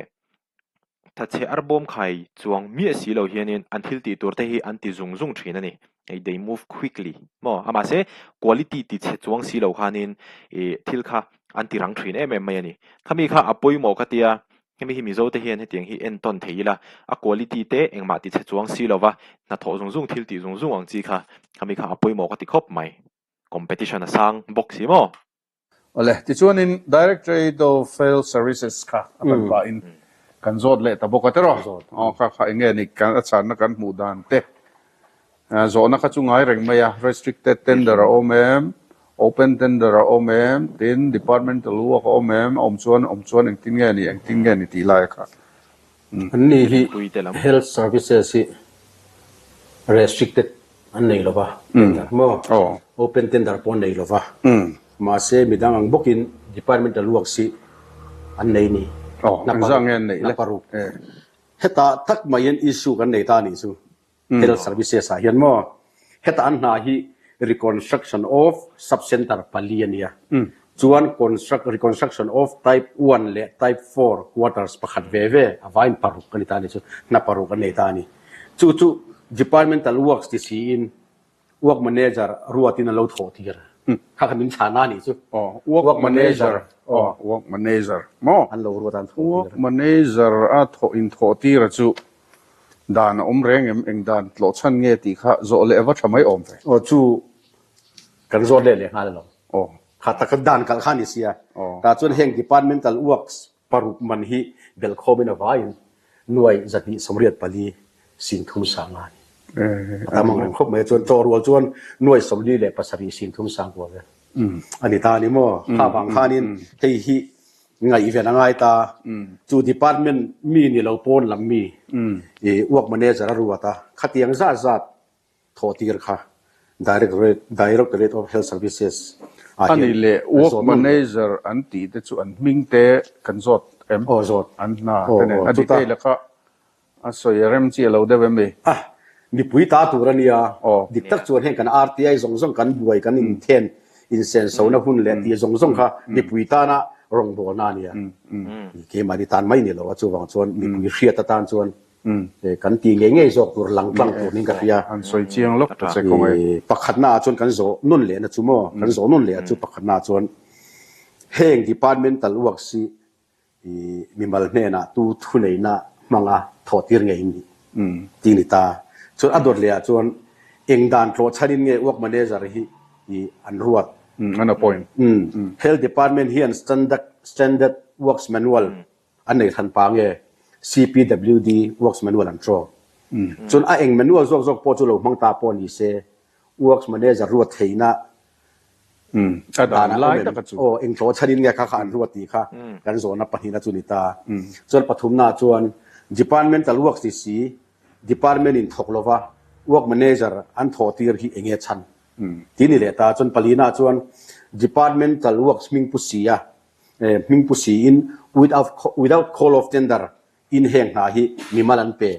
thatchhe arbawm khai chuang miah si lo hianin an thil tih tur te hi an ti zung zung thin a ni. Hei they move quickly maw a mahse quality ti chhe chuang si lo khanin ih thil kha an ti rang thin em em mai a ni. Khami kha a pawimawh ka tia. Hemi hi Mizo te hian hetiang hi entawn thei ila, a quality te engmah ti chhe chuang si lova hnathawh zung zung thil tih zung zung ang chi kha khami kha a pawimawh ka ti khawp mai. Competition a sang bawk si maw? Awle, tichuanin Directorate of Health Services kha a kan pahin kan zawt leh ta bawk a tiraw? Aw kha kha enge ni kan a chhanna kan hmuh dan te zawhna kha chu ngai reng mai a, restricted tender a awm em, open tender a awm em, tin departmental work a awm em, a awm chuan awm chuan engtin nge ni engtin nge ni tih lai kha. An ni hi Health Services hi restricted an nei lova tender maw? Open tender pawh an nei lova. Mahse midang ang bawkin departmental works hi an nei ni. Na paruk. Heta tak mai hian issue kan nei ta a nih chu. Health Services ah hian maw? Heta an hna hi reconstruction of sub-center pali a nia. Chuan reconstruction of type one leh type four quarters pakhat ve ve a vain paruk a ni ta a ni chu, hna paruk an nei ta a ni. Chu chu departmental works ti siin work manager ruatin an lo thawh tir. Kha kha min chhana a nih chu. Aw, work manager. Aw, work manager maw? An lo ruat a an thawh tir. Work manager a thawh inthawh tir a chu dan a awm reng em? Eng dan tlawh chhan nge tih kha zawh leh va tha mai awm ve. Aw, chu kan zawt leh leh nghal alawm. Aw. Kha tak dan kalh kha a ni sia. Aw. Tah chuan heng departmental works paruk man hi belhkhawmin a vaiin nuai 284 singthum sang a ni. A tam ang reng khawp mai a chuan chaw rual chuan nuai 47 singthum sang kual vel a ni ta a ni maw? Kha vang khanin hei hi ngaihven a ngai ta. Chu department mi ni lo pawn lam mi i work manager a ruat a, khatiang zat zat Thawh tir kha Directorate Directorate of Health Services ah A nih hian leh an Work zawt nawn leh. Manager an tih te chu an hming te kan zawt em? Aw zawt. An hna Aw te nen aw a chuta. detail a kha a sawi a rem chiah lo deuh em ni? Ah mipui ta tur a nia. Aw. Dik tak chuan heng kan RTI zawng zawng kan buai kan inthen insenso-na hun leh tih zawng zawng kha mipui tana rawngbawlna a nia. Keimahni tan mai ni lo a chuvang chuan mipui hriat atan chuan Kan ti ngei ngei zawk tur lang tlang tur niin ka hria. An sawi chiang lawk ta che kawng e. Pakhatna ah chuan kan zawh nawn lehna chu maw, kan zawh nawn leh ah chu pakhatna ah chuan heng departmental works hi mimal hnenah tu thuneihna hmanga thawh tir ngei in nih tih ni ta. Chuan a dawt leh ah chuan eng dan tlawh chhanin nge work manager hi an ruat. An appoint. Health department hian standard standard works manual An nei hran pa nge CPWD works manual an draw. Chuan a eng manual zawk zawk pawh chu lo hmang ta pawh ni se, works manager ruat theihna A dan lai tak a chu. Aw, eng tlawh chhanin nge kha kha an ruat tih kha kan zawhna pahnihna chu ni ta. Chuan pathumna chuan departmental works ni si, department in thawk lova work manager an thawh tir hi enge chhan tih ni leh ta. Chuan palina chuan departmental works hming pu si a, Hming pu siin without call of tender in heng hna hi mimal an pe,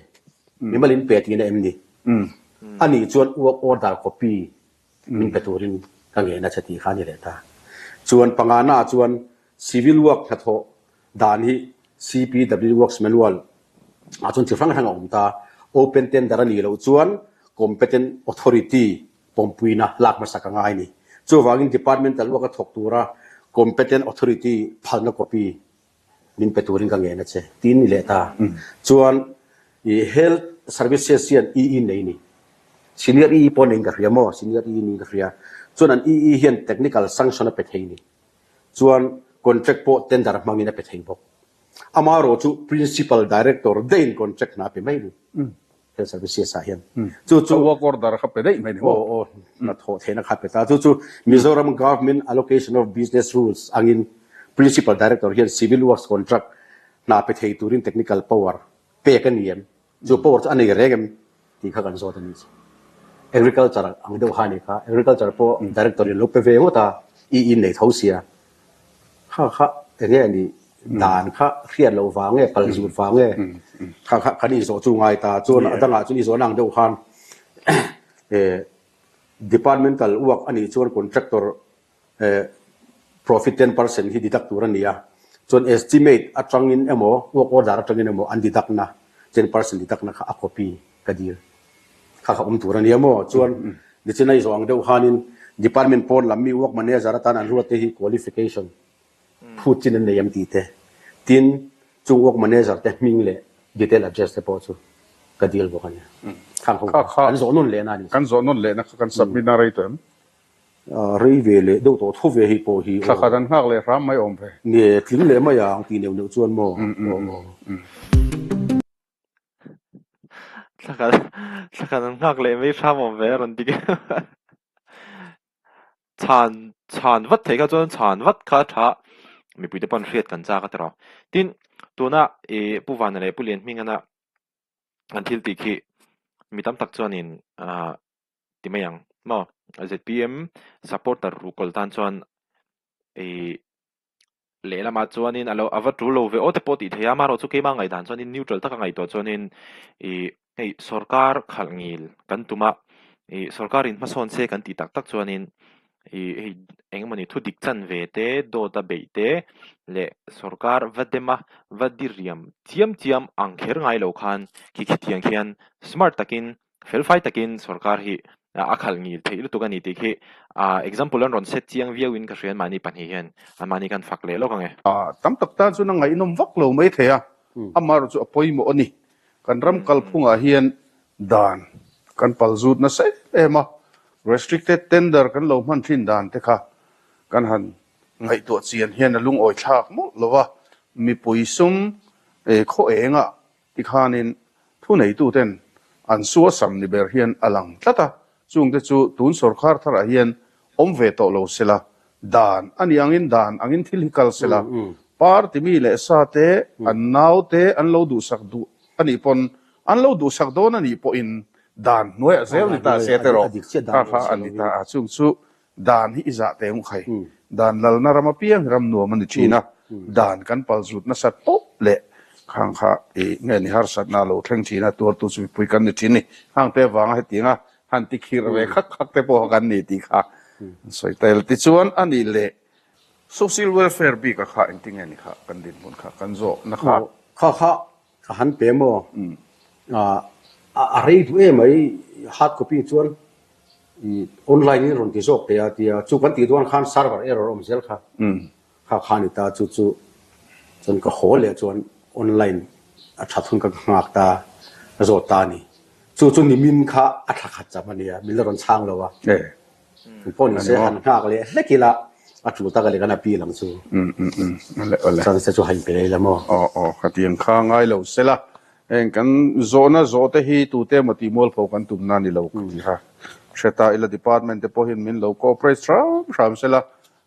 mimal in pe tihna em ni? A nih chuan work order copy min pe turin ka ngen a che tih kha a ni leh ta. Chuan pangana ah chuan civil work hnathawh dan hi CPW Works Manual ah chuan chi hrang hrang a awm ta. Open tender a nih loh chuan competent authority pawmpuina lak hmasak a ngai a ni. Chuvangin Departmental work a thawk tura competent authority phalna copy min pe turin ka ngen a che, tiin ni leh ta. Chuan i Health Services hian EE nei ni. Senior EE pawh neiin ka hria maw? Senior EE niin ka hria. Chuan an EE hian technical sanction a pe thei ni. Chuan contract pawh tender hmangin a pe thei bawk. Amaherawh chu Principal Director daihin contract hna a pe mai ni. Health Services ah hian chu chu work order kha pe daih mai ni maw? Aw aw hna thawh theihna kha pe ta. Chu chu Mizoram Government Allocation of Business Rules angin Principal Director hian Civil Works Contract hna pe thei turin technical power pek a ni em? Chu power chu a nei reng em tih kha kan zawt a ni chu. Agriculture ang deuh kha a ni kha. Agriculture pawh Director in lo pe ve ngawt a, i in nei tho sia. Kha kha enge a nih dan kha hriat loh vang nge pal zut vang nge kha kha kan inzawh chu ngai ta chuan a dangah chuan i zawhna ang deuh khan departmental work a nih chuan contractor profit 10% hi deduct tur a ni a chuan estimate atangin emaw work order atangin emaw an deduct na 10% deduct na kha a copy ka dil. Kha kha awm tur a nia maw? Chuan nichin a i zawh ang deuh khanin department pawn lam mi work manager atan an ruat te hi qualification phut chin an nei em tih te. Tin, Chung work manager te hming leh detail address te pawh chu ka dil bawk a ni. Khang ho kha kan zawh nawn lehna a ni. Kan zawh nawn lehna kha kan submit na rei tawh em? Rei ve leh deuh tawh tho ve hei pawh hi aw. Thla khat an nghak leh hram mai awm ve. Nge tling leh mai ang tih neuh neuh chuan maw? Aw. Thla khat thla khat an nghak leh mai hram awm ve a rawn ti Chhan chhan vat theih kha chuan chhan vat kha a tha mipuite pawn hriat kan chak a tiraw. Tin, tuna ih Pu Vana leh Pu Lianhmingana an thil tih khi mi tam tak chuanin ah ti mai ang maw zpm supporter ruhkawl tan chuan ih Lehlamah chuanin a lo a va tul lo ve aw te pawh tih theih a, amaherawhchu keimah ngaihdan chuanin neutral taka ngaihtuah chuanin ih hei sorkar khalh ngil kan tum a, ih sorkarin hmasawn se kan tih tak tak chuanin ih hei eng emawni thu dik chan ve te, dawt a beih te leh sorkar va dem a, va diriam chiam chiam ang kher ngai lo khan khi khitiang khian smart takin Felfai takin sorkar hi a khalh ngil theih lutuk a ni tih khi example an rawn set chiang viau in ka hria anmahni pahnih hian anmahni khan fak leh lawk ang e. Tam tak tan chuan a ngaihnawm vak lo mai thei a, amaherawh chu a pawimawh a ni. Kan ram kalphungah hian dan kan pal zut nasa em em a, restricted tender kan lo hman thin dan te kha kan han ngaihtuah chian hian a lungawi thlak mawlh lo va, mipui sum khaw engah Tikhanin thuneituten an suasam ni ber hian a lang tlat a, chungte chu tun sawrkar tharah hian awm ve tawh lo sela, dan a nih angin dan angin thil hi kal sela, party mi leh sa te an naute an lo duhsak duh a nih pawn an lo duhsak dawn a nih pawhin dan hnuaiah zel ni ta se te rawh kha kha a ni ta a, chung chu Dan hi i zah teh ang khai. Dan lalna ram apiang hi ram nuam a ni thin a, dan kan pal zut nasat pawh leh khang kha i nge ni harsatna a lo thleng thin a, tuartu chu mipui kan ni thin ni. Hang te avanga hetianga han ti khirh ve khak khak te pawh kan ni tih kha an sawi ta ila. Tichuan a nih leh Social welfare bik a kha engtinge ni kha kan dinhmun kha kan zawhna kha. Kha kha Ka han pe maw? A rei duh em ai hard copy chuan online in rawn ti zawk thei a tia chu kan tih dawn khan server error a awm zel kha kha kha a ni ta chu chu chuan ka haw leh chuan online a that hun ka nghak ta ka zawt ta a ni chu chu nimin kha a thla khat cham a nia min la rawn chhang lo a. Eng pawh ni se han nghak leh hlek ila a tul tak a ni kan appeal ang chu. Awle awle. Chuan se chu han pe ila maw? Aw aw khatiang kha ngai lo se la. Heng kan zawhna zawh te hi tute emaw tih mualpho kan tumna a ni lo ka ti kha. Hre ta ila department te pawh hian min lo cooperate hram hram se la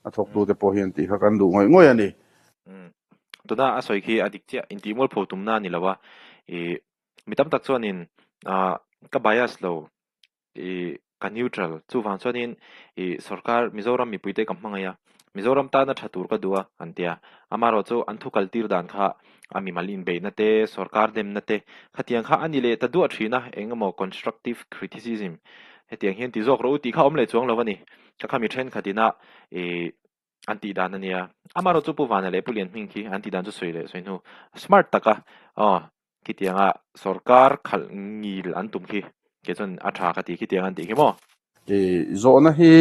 a thawktu te pawh hian tih kha kan duh ngawih ngawih a ni. Tuna a sawi khi a dik chiah intih mualpho tumna a ni lo a. Ih mi tam tak chuanin ah ka bias lo ih ka neutral chuvang chuanin ih sorkar Mizoram mipuite ka hmangaih a Mizoram tana tha tur ka duh a an ti a amaherawh chu an thu kal tir dan kha a mimal inbeihna te sorkar demna te khatiang kha a ni leh ta duah thin a eng emaw constructive criticism hetiang hian ti zawk rawh u tih kha awm leh chuang lo a ni ka kha mi thenkhat ina ih an tih dan a nia amaherawh chu Pu Vana leh Pu Lianhming khi an tih dan chu sawi leh sawi hnu smart taka aw Khitianga sorkar khalh ngil an tum khi kei chuan a tha ka ti khitiang an tih khi maw? I zawhna hi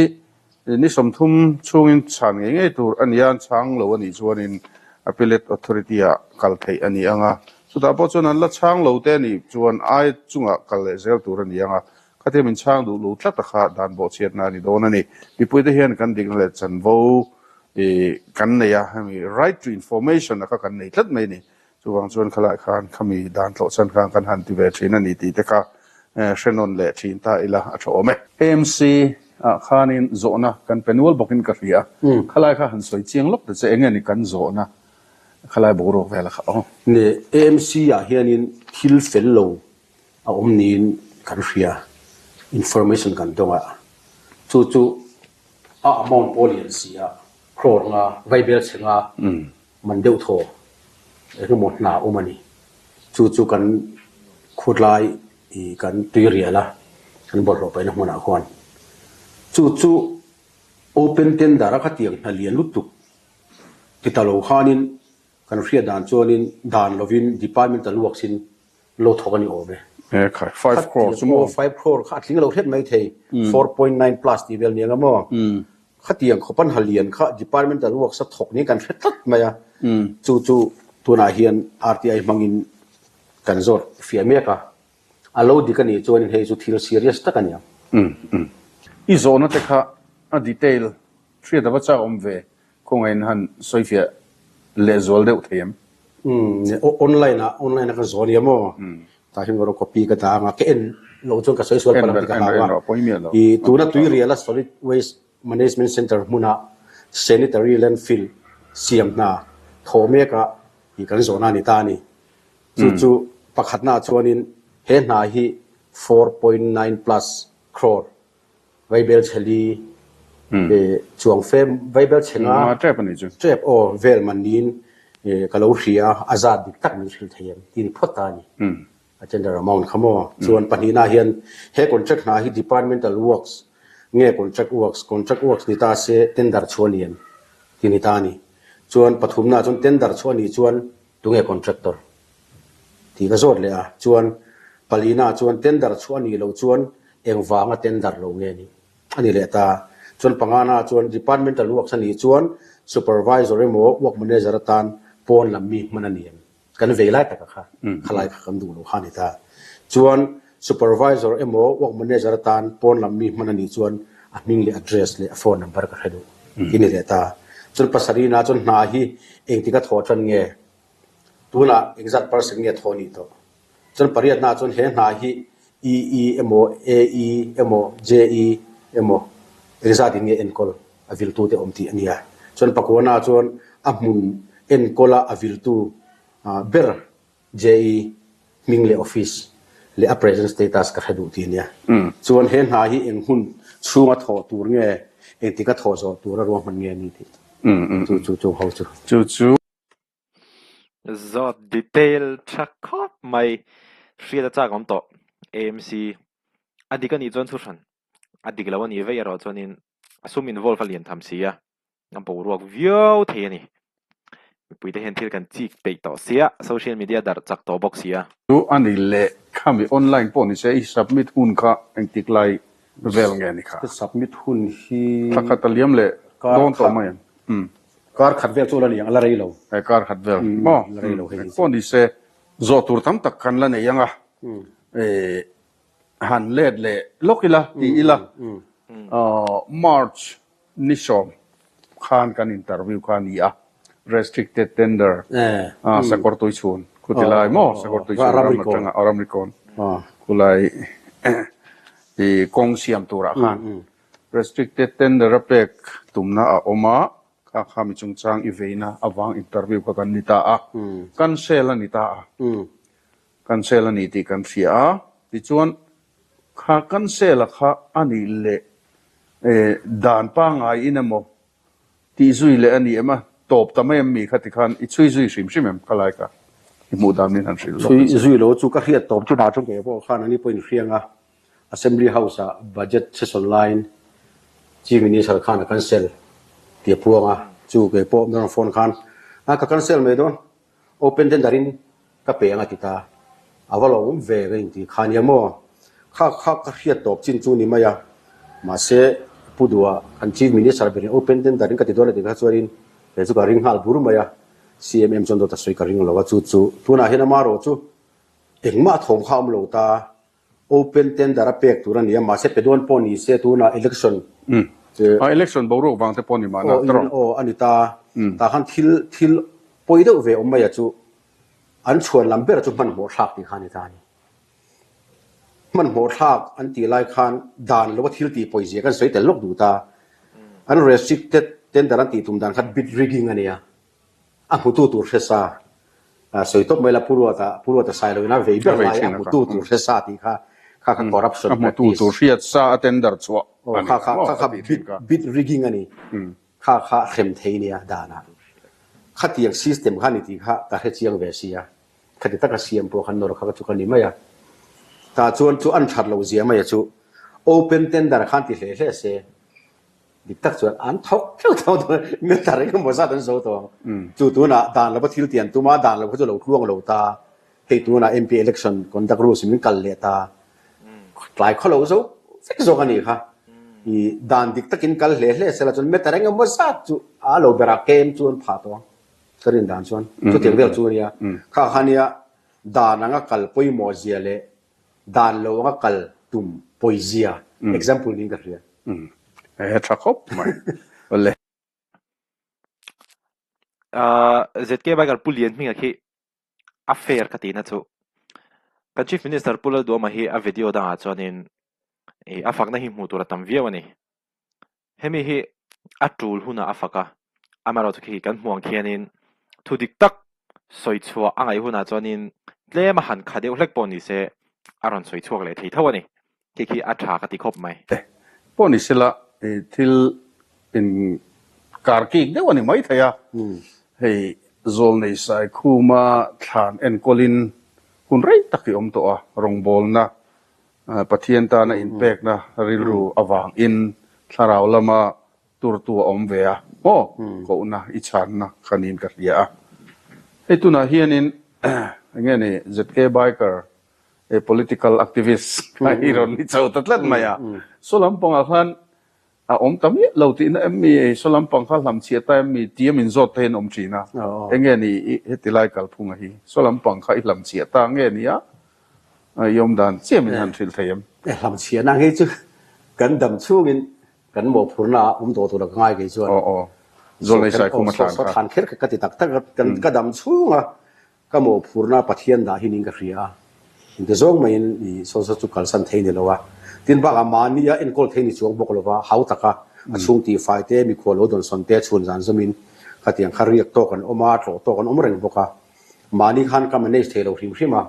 ni 30 chhungin chhan ngei ngei tur a nia, an chhang lo a nih chuanin Appellate Authority ah kal theih a ni ang a, chutah pawh chuan an la chhang lo te a nih chuan ai chungah kal leh zel tur a ni ang a, khatia min chhang duh lo tlat a kha dan bawhchhiatna a ni dawn a ni. Mipuite hian kan dikna leh chanvo kan nei a, hemi right to information a kha kan nei tlat mai a ni. Chuvang chuan khalai khan khami dan tlawh chan khan kan han ti ve thin a ni tih te kha hre nawn leh thin ta ila a tha awm e. AMC ah khanin zawhna kan pe nual bawkin ka hria a, khalai kha han sawi chiang lawk ta che enge ni kan zawhna khalai boruak vel a kha aw. Ni, AMC ah hianin thil fel lo a awm niin kan hria, information kan dawng a, chu chu a amount pawh lian si a, crore nga, vaibel chhe nga, Man deuh thaw engemaw hna awm a ni. Chu chu kan khutlai i kan tuirial a, kan bawlhhlawh paihna hmunah khuan. Chu chu open tender a khatiang hna lian lutuk ti ta lo khanin kan hriat dan chuanin dan lovin departmental works in lo thawk a ni awm e. E khai, 5 crore chu maw? 5 crore kha a tling lo hret mai thei, 4.9 plus tih vel niang a maw? Khatiang khawp an ha lian kha departmental works a thawk niin kan hre tlat mai a, chu chu. Tunah hian RTI hmangin kan zawt fiah mek a, a lo dik a nih chuanin hei chu thil serious tak a ni ang. I zawhna te kha a detail hriat a va chak awm ve, khawngaihin han sawifiah lehzual deuh thei em? Online ah online a ka zawh a nia maw? Tah hian ka copy ka dah anga ka en loh chuan ka sawi sual palh ang tih ka hlau a. I tuna Tuiriala Solid Waste Management Centre hmuna Sanitary Landfill siam hna thawh mekah i kan zawhna a ni ta a ni. Chu chu pakhatnaah chuanin he hna hi 4.9 plus crore vaibel chheli chuang fe vaibel chhenga tep aw vel man niin ka lo hria a, a zat dik tak min hrilh thei em tih ni phawt ta a ni. A tender amount kha maw? Chuan pahnihna hian he contract hna hi departmental works nge contract works, contract works ni ta se tender chhuah a ni em? Ti ni ta a ni. Chuan pathumna chuan tender chhuah a nih chuan tunge contractor? Tih ka zawt leh a. Chuan palina chuan tender chhuah a nih loh chuan engvanga tender lo nge nih? A ni leh ta. Chuan pangana chuan departmental works a nih chuan supervisor emaw work manager atan pawn lam mi hman a ni em? Kan vei lai taka kha, khalai kha kan duh lo kha a ni ta. Chuan supervisor emaw work manager atan pawn lam mi hman a nih chuan a hming leh address leh a phone number ka hre duh ti ni leh ta. Chuan pasarihna chuan hna hi engtik a thawh tan nge? Tunah engzat percent nge thawh a nih tawh? Chuan pariatna chuan he hna hi EE emaw AE emaw JE emaw engzat in nge enkawl a viltute awm tih a nia. Chuan pakuana chuan a hmun enkawla a viltu ber JE hming leh office leh a present status ka hre duh tih a nia. Chuan he hna hi eng hmun chhunga thawh tur nge engtika thawh zawh tura ruahman nge a ni tih chu chu chung ho chu. Chu chu. Zawt detail tha khawp mai. Hriat a chak awm tawh. AMC a dik a nih chuan thu hran a dik lo a nih veih erawh chuanin a sum involve a lian tham si a, a boruak viau thei a ni. Mipuite hian thil kan chik peih tawh sia, social media darh chak tawh bawk sia. Chu a ni leh khami online pawh ni se i submit hun kha engtik lai vel nge ni kha? Ka submit hun hi Thla khat a liam leh dawn tawh mai ang. Kar khat vel chu la ni ang, a la rei lo. He kar khat vel maw? La rei lo hei. Pawh ni se, zawh tur tam tak kan la nei ang a, han let leh lawk ila ti ila, March ni sawm khan kan interview kha a ni a, restricted tender sakawr tui chhun khuti lai maw, sakawr tui chhun ram atanga ramrikawn khulai kawng siam turah khan Restricted tender a pek tumna a awm a, kha kha mi chungchang i veina avang interview kha kan ni ta a, cancel a ni ta a, cancel a ni tih kan hria a, tichuan kha cancel a kha a nih leh dan pangaiin emaw tih zui leh a ni em a, tawp ta mai em mi kha tikhan i chhui zui hrim hrim em khalai kha i hmuh dan min han hrilh lawk a che. Chhui zui lo chu ka hriat tawp chu hna chu kei pawh khan ani pawhin hriang a, Assembly House ah Budget session laiin Chief Minister khan a cancel tih a puang a, chu kei pawh min rawn phone khan a ka cancel mai dawn, open tender in ka pe ang a ti ta, a va lo awm ve ka inti kha nia maw, kha kha ka hriat tawp chin chu ni mai a, mahse Pu Duha kan Chief Minister berin open tender in ka ti dawn a ti kha chuanin kei chu ka ring nghal bur mai a, CMM chuan dawt a sawi ka ring lo a, chu chu tunah hian amarawh chu engmah thawm kha a awm lo ta. Open tender a pek tur a ni a, mahse pe dawn pawh ni se tunah election che. A election boruak vang te pawh ni mahna tawrh. Aw a ni ta. Tah khan thil thil pawi deuh ve awm mai a chu an chhuan lam ber chu hmanhmawh thlak tih kha a ni ta a ni. Hmanhmawh thlak an tih lai khan dan lo a thil tih pawi zia kan sawi tel lawk duh ta. An restricted tender an tih tum dan kha bid rigging a nia. A hmutu tur hre sa, sawi tawp mai la Pu Ruata, Pu Ruata sai loin a vei ber lai a hmutu tur hre sa tih kha kha kha corruption practice. A hmutu tur hriat sa a tender chhuah a ni. Kha kha kha kha bid bid rigging a ni. Kha kha hrem thei nia danah. Khatiang system kha ni tih kha ka hre chiang ve sia. Khati taka siam pawh khan nawr kha chu ka ni mai a. Tah chuan chu an that loh zia mai a chu open tender khan ti hle hle se. Dik tak chuan an thawk theuh theuh dawn a, meter engemaw zat an zo tawh ang. Chu tunah dan lova thil tian tum a, dan lo kha chu lo tluang lo ta. Hei tunah MP election conduct rules in min kal leh ta. Tlai khaw lo zo vek zawk a nih kha. I dan dik takin kal hle hle sela chuan meter engemaw zat chu a lo berah kem chu an phah tawh ang. Ka rin dan chuan chutiang vel chu a nia. Kha kha nia dan anga kal pawimawh zia leh dan lo anga kal tum pawi zia example niin ka hria. He tha khawp mai. Awle. ZK Biker Pu Lianhminga khi a fair ka tihna chu kan Chief Minister Pu Lalduama hi a video dangah chuanin a fakna hi hmuh tur a tam viau a ni. Hemi hi a tul hunah a fak a, amaherawhchu khi kan hmuh ang khianin thu dik tak sawi chhuah a ngaih hunah chuanin tlem a han kha deuh hlek pawh ni se a rawn sawi chhuak leh thei tho a ni. Khi khi a tha ka ti khawp mai. Pawh ni sela thil in kar kik deuh a ni mai thei a, hei Zawlnei Saikhuma thlan enkawlin hun rei tak i awm tawh a, rawngbawlna Pathian tana inpekna rilru avangin thlarau lama turtu a awm ve a, maw? Kohna i chhanna kha niin ka hria a. Hei tunah hianin enge ni ZK Biker, a political activist kha i rawn ni chho ta tlat mai a. Saw lampangah khan A awm ta miah lo tihna em mi? Ei, saw lampang kha hlamchhiah ta em mi? Tia min zawt te hian awm thin a. Enge ni i heti lai kalphunga hi? Saw lampang kha i hlamchhiah ta nge nia? I awm dan chiah min han hrilh thei em? E, hlamchhiahna ang hi chu kan dam chhungin kan mawhphurhna ah awm tawh tur a ka ngai kei chuan. Aw, aw. Zawlnei Saikhuma thlan kha. Saw thlan kher ka ti tak tak a, ka dam chhunga Ka mawhphurna Pathian dah hi niin ka hria a, engti zawng maiin i saw saw chu kalsan thei ni lo a, tin bakah mahni a enkawl thei ni chuang bawk lo va, hau taka a chhung tihfai te, mikhual lo dawnsawn te chhun zan zawmin khatiang kha riak tawk an awm a, tlawh tawk an awm reng bawk a, mahni khan ka manage thei lo hrim hrim a,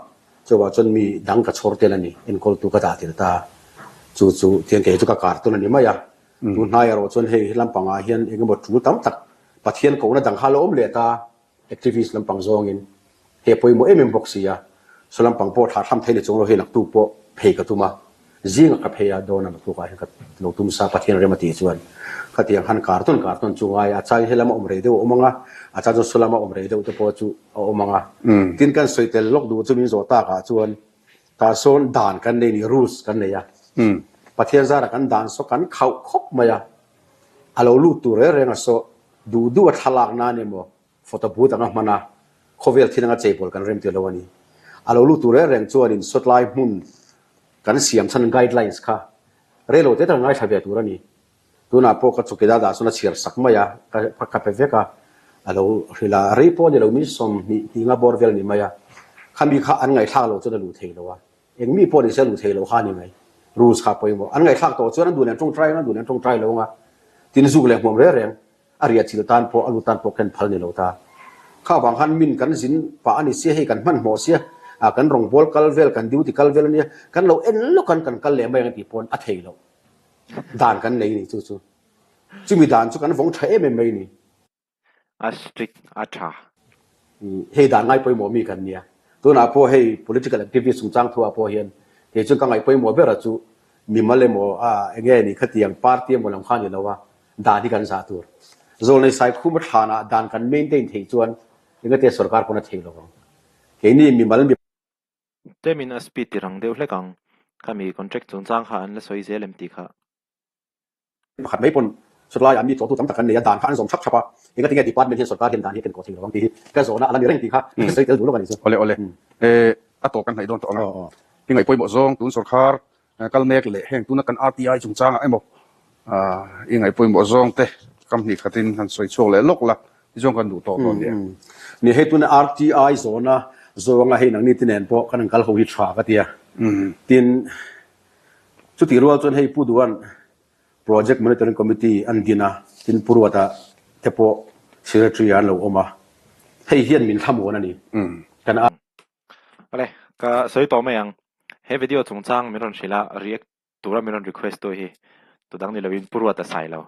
chuvah chuan mi dang ka chhawr tel a ni, enkawltu ka dah tel ta, chu chu tiang kei chu ka kar tawn a ni mai a, tun hnai erawh chuan hei he lampangah hian engemaw tul tam tak Pathian kohna dang kha a lo awm leh ta. Activist lampang zawngin he pawimawh em em bawk si a, saw lampang pawh thlah thlam thei ni chung lo hi naktuk pawh phei ka tum a, zingah ka phei a, dawn a naktukah hian ka lo tum sa Pathian rem a tih chuan khatiang khan kartawn kartawn chu ngai a, a changin helama awm rei deuh a awm ang a, a chang chuan saw lama awm rei deuh te pawh chu a awm ang a. Tin kan sawi tel lawk duh chu min zawh takah chuan tah sawn dan kan nei ni, rules kan nei a, Pathian zarah kan dan saw kan khauh khawp mai a, a lo lut tur reng reng a saw Duh duh a thlalak nan emaw photo booth anga hman a, khawvel thil anga cheibawl kan rem tir lo a ni. A lo lut tur reng reng chuanin sawtlai hmun kan siam chhan guidelines kha rei lo te tak ngaithla ve tur a ni. Tunah pawh ka chawkidar dah chuan a chhiar sak mai a, ka pe vek a, a lo hrilh a, rei pawh a ni lo, min 20 hninga bawr vel a ni mai a, khami kha an ngaihthlak loh chuan a luh thei lo a, eng mi pawh ni se a luh thei lo kha a ni mai. Rules kha pawimawh. An ngaihthlak tawh chuan an duh nen tawngtai ang, an duh nen tawngtai lo ang a, tin zuk leh hmuam reng reng a riah chil tan pawh a lut tan pawh khen phal ni lo ta. Kha vang khan min kan zin pah a ni sia, hei kan hmanhmawh sia, ah kan rawngbâwl kal vel, kan duty kal vel a nia, kan lo en lawk an kan kal leh mai ang tih pawn a thei loh dan kan nei ni chu chu. Chumi dan chu kan vawng tha em em mai ni. A strict a tha. Hei dan ngai pawimawh mi kan nia. Tunah pawh hei political activist chungchang thuah pawh hian kei chuan ka ngaih pawimawh ber a chu mimal emaw a enge ni khatiang party emaw lam kha ni lo a, dan hi kan zah tur. Zawlnei Saikhuma thlanah dan kan maintain theih chuan engate sorkar pawn a thei lo ang. Keini mimal mi. Tlemin a speed ti rang deuh hlek ang. Khami contract chungchang kha an la sawi zel em tih kha. Pakhat mai pawn sawtlaiah mi tlawhtu tam tak an nei a, dan kha an zawm thap thap a, engati nge department hian sorkar hian dan hi a ken kawh thei lo ang tih hi ka zawhna a la ni reng tih kha ka sawi tel duh lawk a ni chu. Awle awle, a tawp kan hnaih dawn tawh ang a, i ngaih pawimawh zawng tun sorkar kal mek leh heng tuna kan RTI chungchangah emaw i ngaih pawimawh zawng te kam hnih khatin han sawi chhuak leh lawk la tichuan kan duh tawh dawn nia. Ni hei tuna RTI zawhna zawnga hei nangni te nen pawh kan han kal ho hi tha ka ti a, tin Chutih rual chuan hei Pu Duan Project Monitoring Committee an din a, tin Pu Ruata te pawh Secretary ah an lo awm a, hei hian min thlamuan a ni. Kan a. Awle, ka sawi tawh mai ang. He video chungchang min rawn hrilh a, react tura min rawn request tu hi tu dang ni lovin Pu Ruata sai lo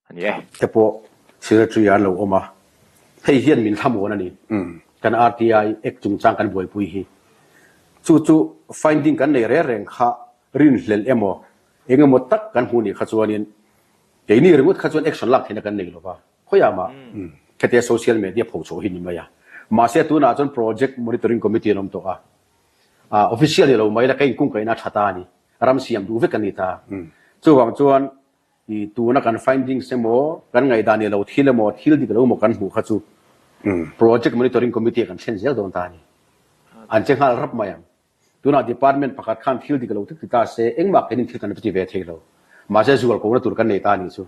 a ni e. Te pawh Secretary ah an lo awm a, hei hian min thlamuan a ni. Kan RTI Act chungchang kan buaipui hi. Chu chu finding kan nei reng reng kha rinhlelh emaw eng emaw tak kan hmuh nih kha chuanin keini ringawt kha chuan action lak theihna kan nei lova, khawiah mah hetia social media pho chhuah hi ni mai a. Mahse tunah chuan project monitoring committee an awm tawh a, official ni lo mai la ka inkungkaihna a tha ta a ni, ram siam duh vek a ni ta. Chuvang chuan I tuna kan findings emaw, kan ngaihdan ni lo thil emaw, thil dik lo emaw kan hmuh kha chu Project Monitoring Committee ah kan thlen zel dawn ta a ni. An che nghal rap mai ang. Tunah department pakhat khan thil dik lo tuk ti ta se engmah kenin thil kan va ti ve thei lo. Mahse zual kohna tur kan nei ta a nih chu.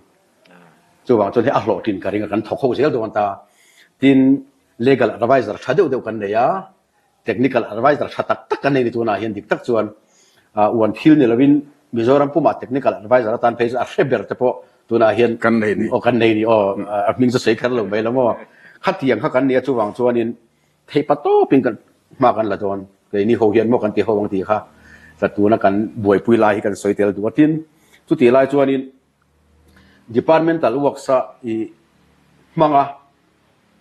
Chuvang chuan hei a hlawhtlin ka ring a, kan thawk ho zel dawn ta. Tin, legal adviser tha deuh deuh kan nei a, technical adviser tha tak tak kan nei ni tunah hian dik tak chuan uan thil ni lovin Mizoram pumah technical adviser atan phei chuan a hre ber te pawh tunah hian kan nei ni. Aw kan nei ni aw, a hming chu sawi kher lo mai lo maw. Khatiang kha kan ni a, chuvang chuanin Theih pa tawpin kan hma kan la dawn. Keini ho hian maw kan ti ho ang tih kha tla tuna kan buaipui lai hi kan sawi tel duh a. Tin, chutih lai chuanin Departmental Works a i hmanga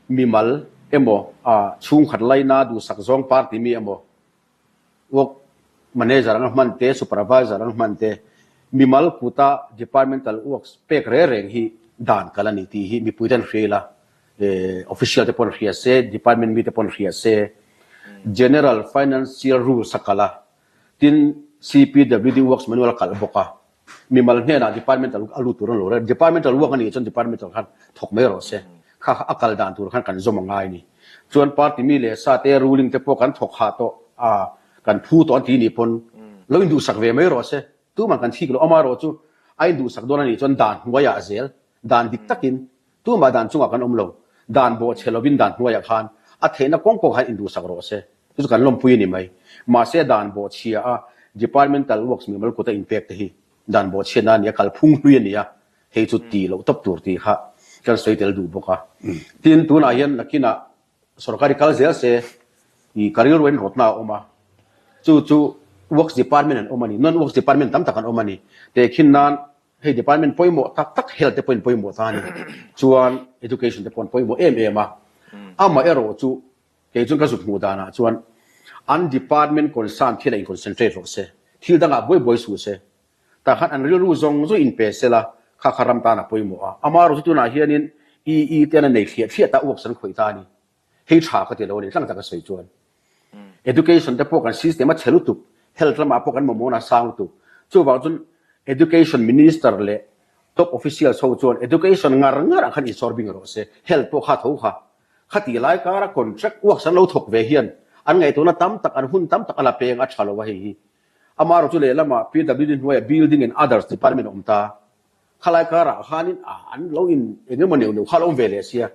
mimal emaw a chhungkhat laina duhsak zawng party mi emaw Work Manager anga hman te, Supervisor anga hman te, mimal kuta Departmental Works pek reng reng hi dan kal a ni tih hi mipui ten hria ila, Official te pawn hria se, Department mi te pawn hria se, General Financial Rules a kal a, tin CPWD Works Manual a kalh bawk a. Mimal hnenah departmental a lut tur an lo rel. Departmental work a nih chuan departmental khan thawk mai rawh se. Kha kha a kal dan tur khan kan zawm a ngai a ni. Chuan party mi leh sa te ruling te pawh kan thawk hah tawh a, kan phu tawh an ti nih pawn lo induhsak ve mai rawh se. Tumah kan thik lo. Amaherawh chu a induhsak dawn a nih chuan dan hnuaiah zel, dan dik takin Tumah dan chungah kan awm lo. Dan bawh chhe lovin dan hnuaiah khan a theihna kawng pawh khan induhsak rawh se. Chu chu kan lawmpui a ni mai. Mahse dan bawh chhia a Departmental Works mimal kuta inpek te hi dan bawh chhiatna a ni a, kalphung hlui a ni a, hei chu ti loh tawp tur tih kha kan sawi tel duh bawk a. Tin, tunah hian nakinah sorkar hi kal zel se i ka rilru in rawtna a awm a, chu chu Works Department an awm a ni, Non-Works Department tam tak an awm a ni. Tehkhin nan Hei department pawimawh tak tak health te pawhin pawimawh ta a ni. Chuan education te pawh an pawimawh em em a. Amaherawh chu kei chuan ka zuk hmuh danah chuan an department concern thil a in concentrate rawh se. Thil dangah buai buai suh se. Tah khan an rilru zawng zawng in pe sela kha kha ram tan a pawimawh a. Amaherawh chu tunah hianin EE te an nei thliah thliah ta works an khawih ta a ni. Hei tha ka ti lo a ni, tlang taka sawi chuan. Education te pawh kan system a chhe lutuk, health lamah pawh kan mamawhna a sang lutuk. Chuvang chuan Education Minister leh top officials ho chuan education ngar ngar ah khan insawr bing rawh se, health pawh kha tho kha. Khati lai kara contract works an lo thawk ve hian an ngaihtuahna tam tak, an hun tam tak a la peng a tha lo a hei hi. Amaherawhchu chu lehlamah PWD hnuaiah Building and Others Department a awm ta. Khalai karah khanin an lo in eng emaw neuh neuh kha a lo awm ve leh sia.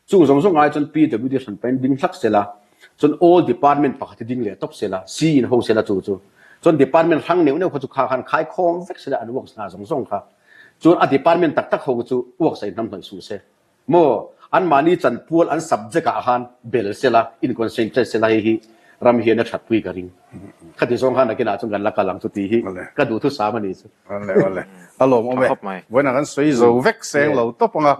Chung zawng zawng ai chuan PWD hran pahin ding hlak sela, chuan all department pakhat hi ding leh tawp sela, si in ho sela chu chu. Chuan department hrang neuh neuh kha chu kha khan khai khawm vek sela an works hna zawng zawng kha. Chuan a department tak tak ho chu works a inhnam hnawih suh se. Maw, anmahni chanpual an subject ah khan bel sela, in concentrate sela hei hi ram hian a that pui ka ring. Khati zawng khan nakinah chuan kan la kal ang chu tih hi ka duhthusam a ni chu. Awle awle, a lawmawm e. Vawiinah kan sawi zo vek seng lo tawp ang a.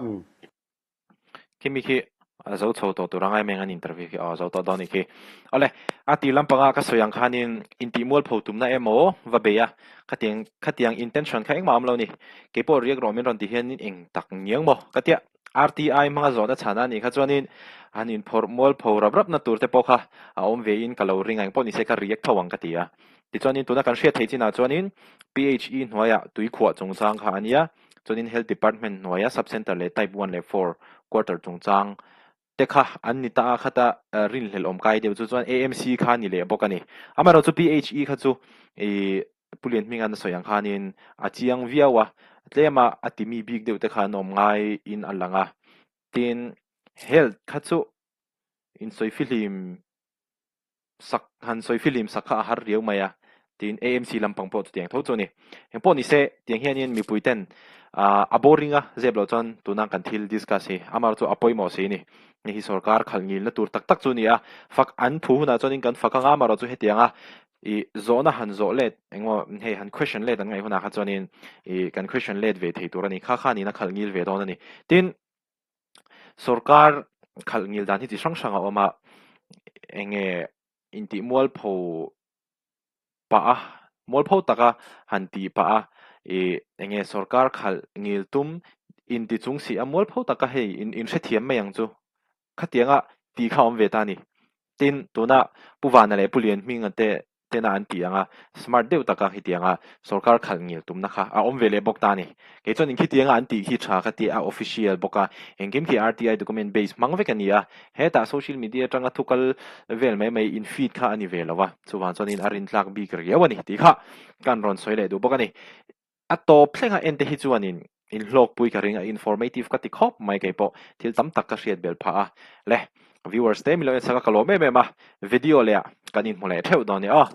Khi mi khi a zo chho tawh tur anga em an interview khi aw zo tawh dawn ni khi. Awle, a tih lampanga ka sawi ang khanin intih mualpho tumna emaw va bei a, khatiang khatiang intention kha engmah a awm lo ni. Keipawh riak rawh min rawn ti hianin eng tak ngiang maw ka tia. RTI hmanga zawhna chhan a nih kha chuanin han inphawrh mualpho rap rapna tur te pawh kha a awm vein ka lo ring a, engpawh nise ka react tho ang ka ti a. Tichuanin tuna kan hriat theih chinah chuanin PHE hnuaiah tuikhuah chungchang kha a nia, chuanin Health Department hnuaia Sub-Centre leh Type one leh four quarter chungchang te kha an ni ta a, khata rinhlelh awm kai deuh chu chuan AMC kha a ni leh bawk a ni. Amaherawhchu PHE kha chu ih Pu Lianhminga'n a sawi ang khanin a chiang viau a, tlema a timi bik deuh te kha an awm ngaiin a lang a. Tin, Health kha chu insawi fihlim sak han sawi fihlim sak kha a har riau mai a, tiin AMC lampang pawh chutiang tho chu a ni. Engpawh ni se, tiang hianin mipui ten a boring a zep loh chuan tuna kan thil discuss hi amaherawhchu chu a pawimawh si a ni. Hei hi sorkar khalh ngilna tur tak tak chu a ni a, fak an phu hunah chuanin kan fak anga amaherawhchu hetianga i zawhna han zawh let engmaw hei han question let an ngaih hunah kha chuanin i kan question let ve thei tur a ni. Kha khanin a khalh ngil ve dawn a ni. Tin, Sorkar khalh ngil dan hi chi hrang hrang a awm a, eng nge intih mualpho pah a, mualpho taka han tih pah a, ih eng nge sorkar khalh ngil tum inti chung si a mualpho taka hei in inhrethiam mai ang chu khatianga tih kha a awm ve ta a ni. Tin, tuna Pu Vana leh Pu Lianhminga te. tena an tih anga smart deuh taka khitianga sorkar khalh ngil tumna kha a awm ve leh bawk ta a ni. Kei chuan inkhitianga an tih khi tha ka ti a, official bawk a, engkim khi RTI document base hmang vek a ni a, hetah social media atanga thu kal vel mai mai in feed kha a ni ve lo a, chuvang chuanin a rintlak bik riau a ni tih kha kan rawn sawi leh duh bawk a ni. A tawp thlenga en te hi chuanin inhlawkpui ka ring a, informative ka ti khawp mai kei pawh thil tam tak ka hriat belh phah a. Le, viewers te min lo en chak a ka lawm em em a, video leh ah kan inhmu leh theuh dawn nia aw.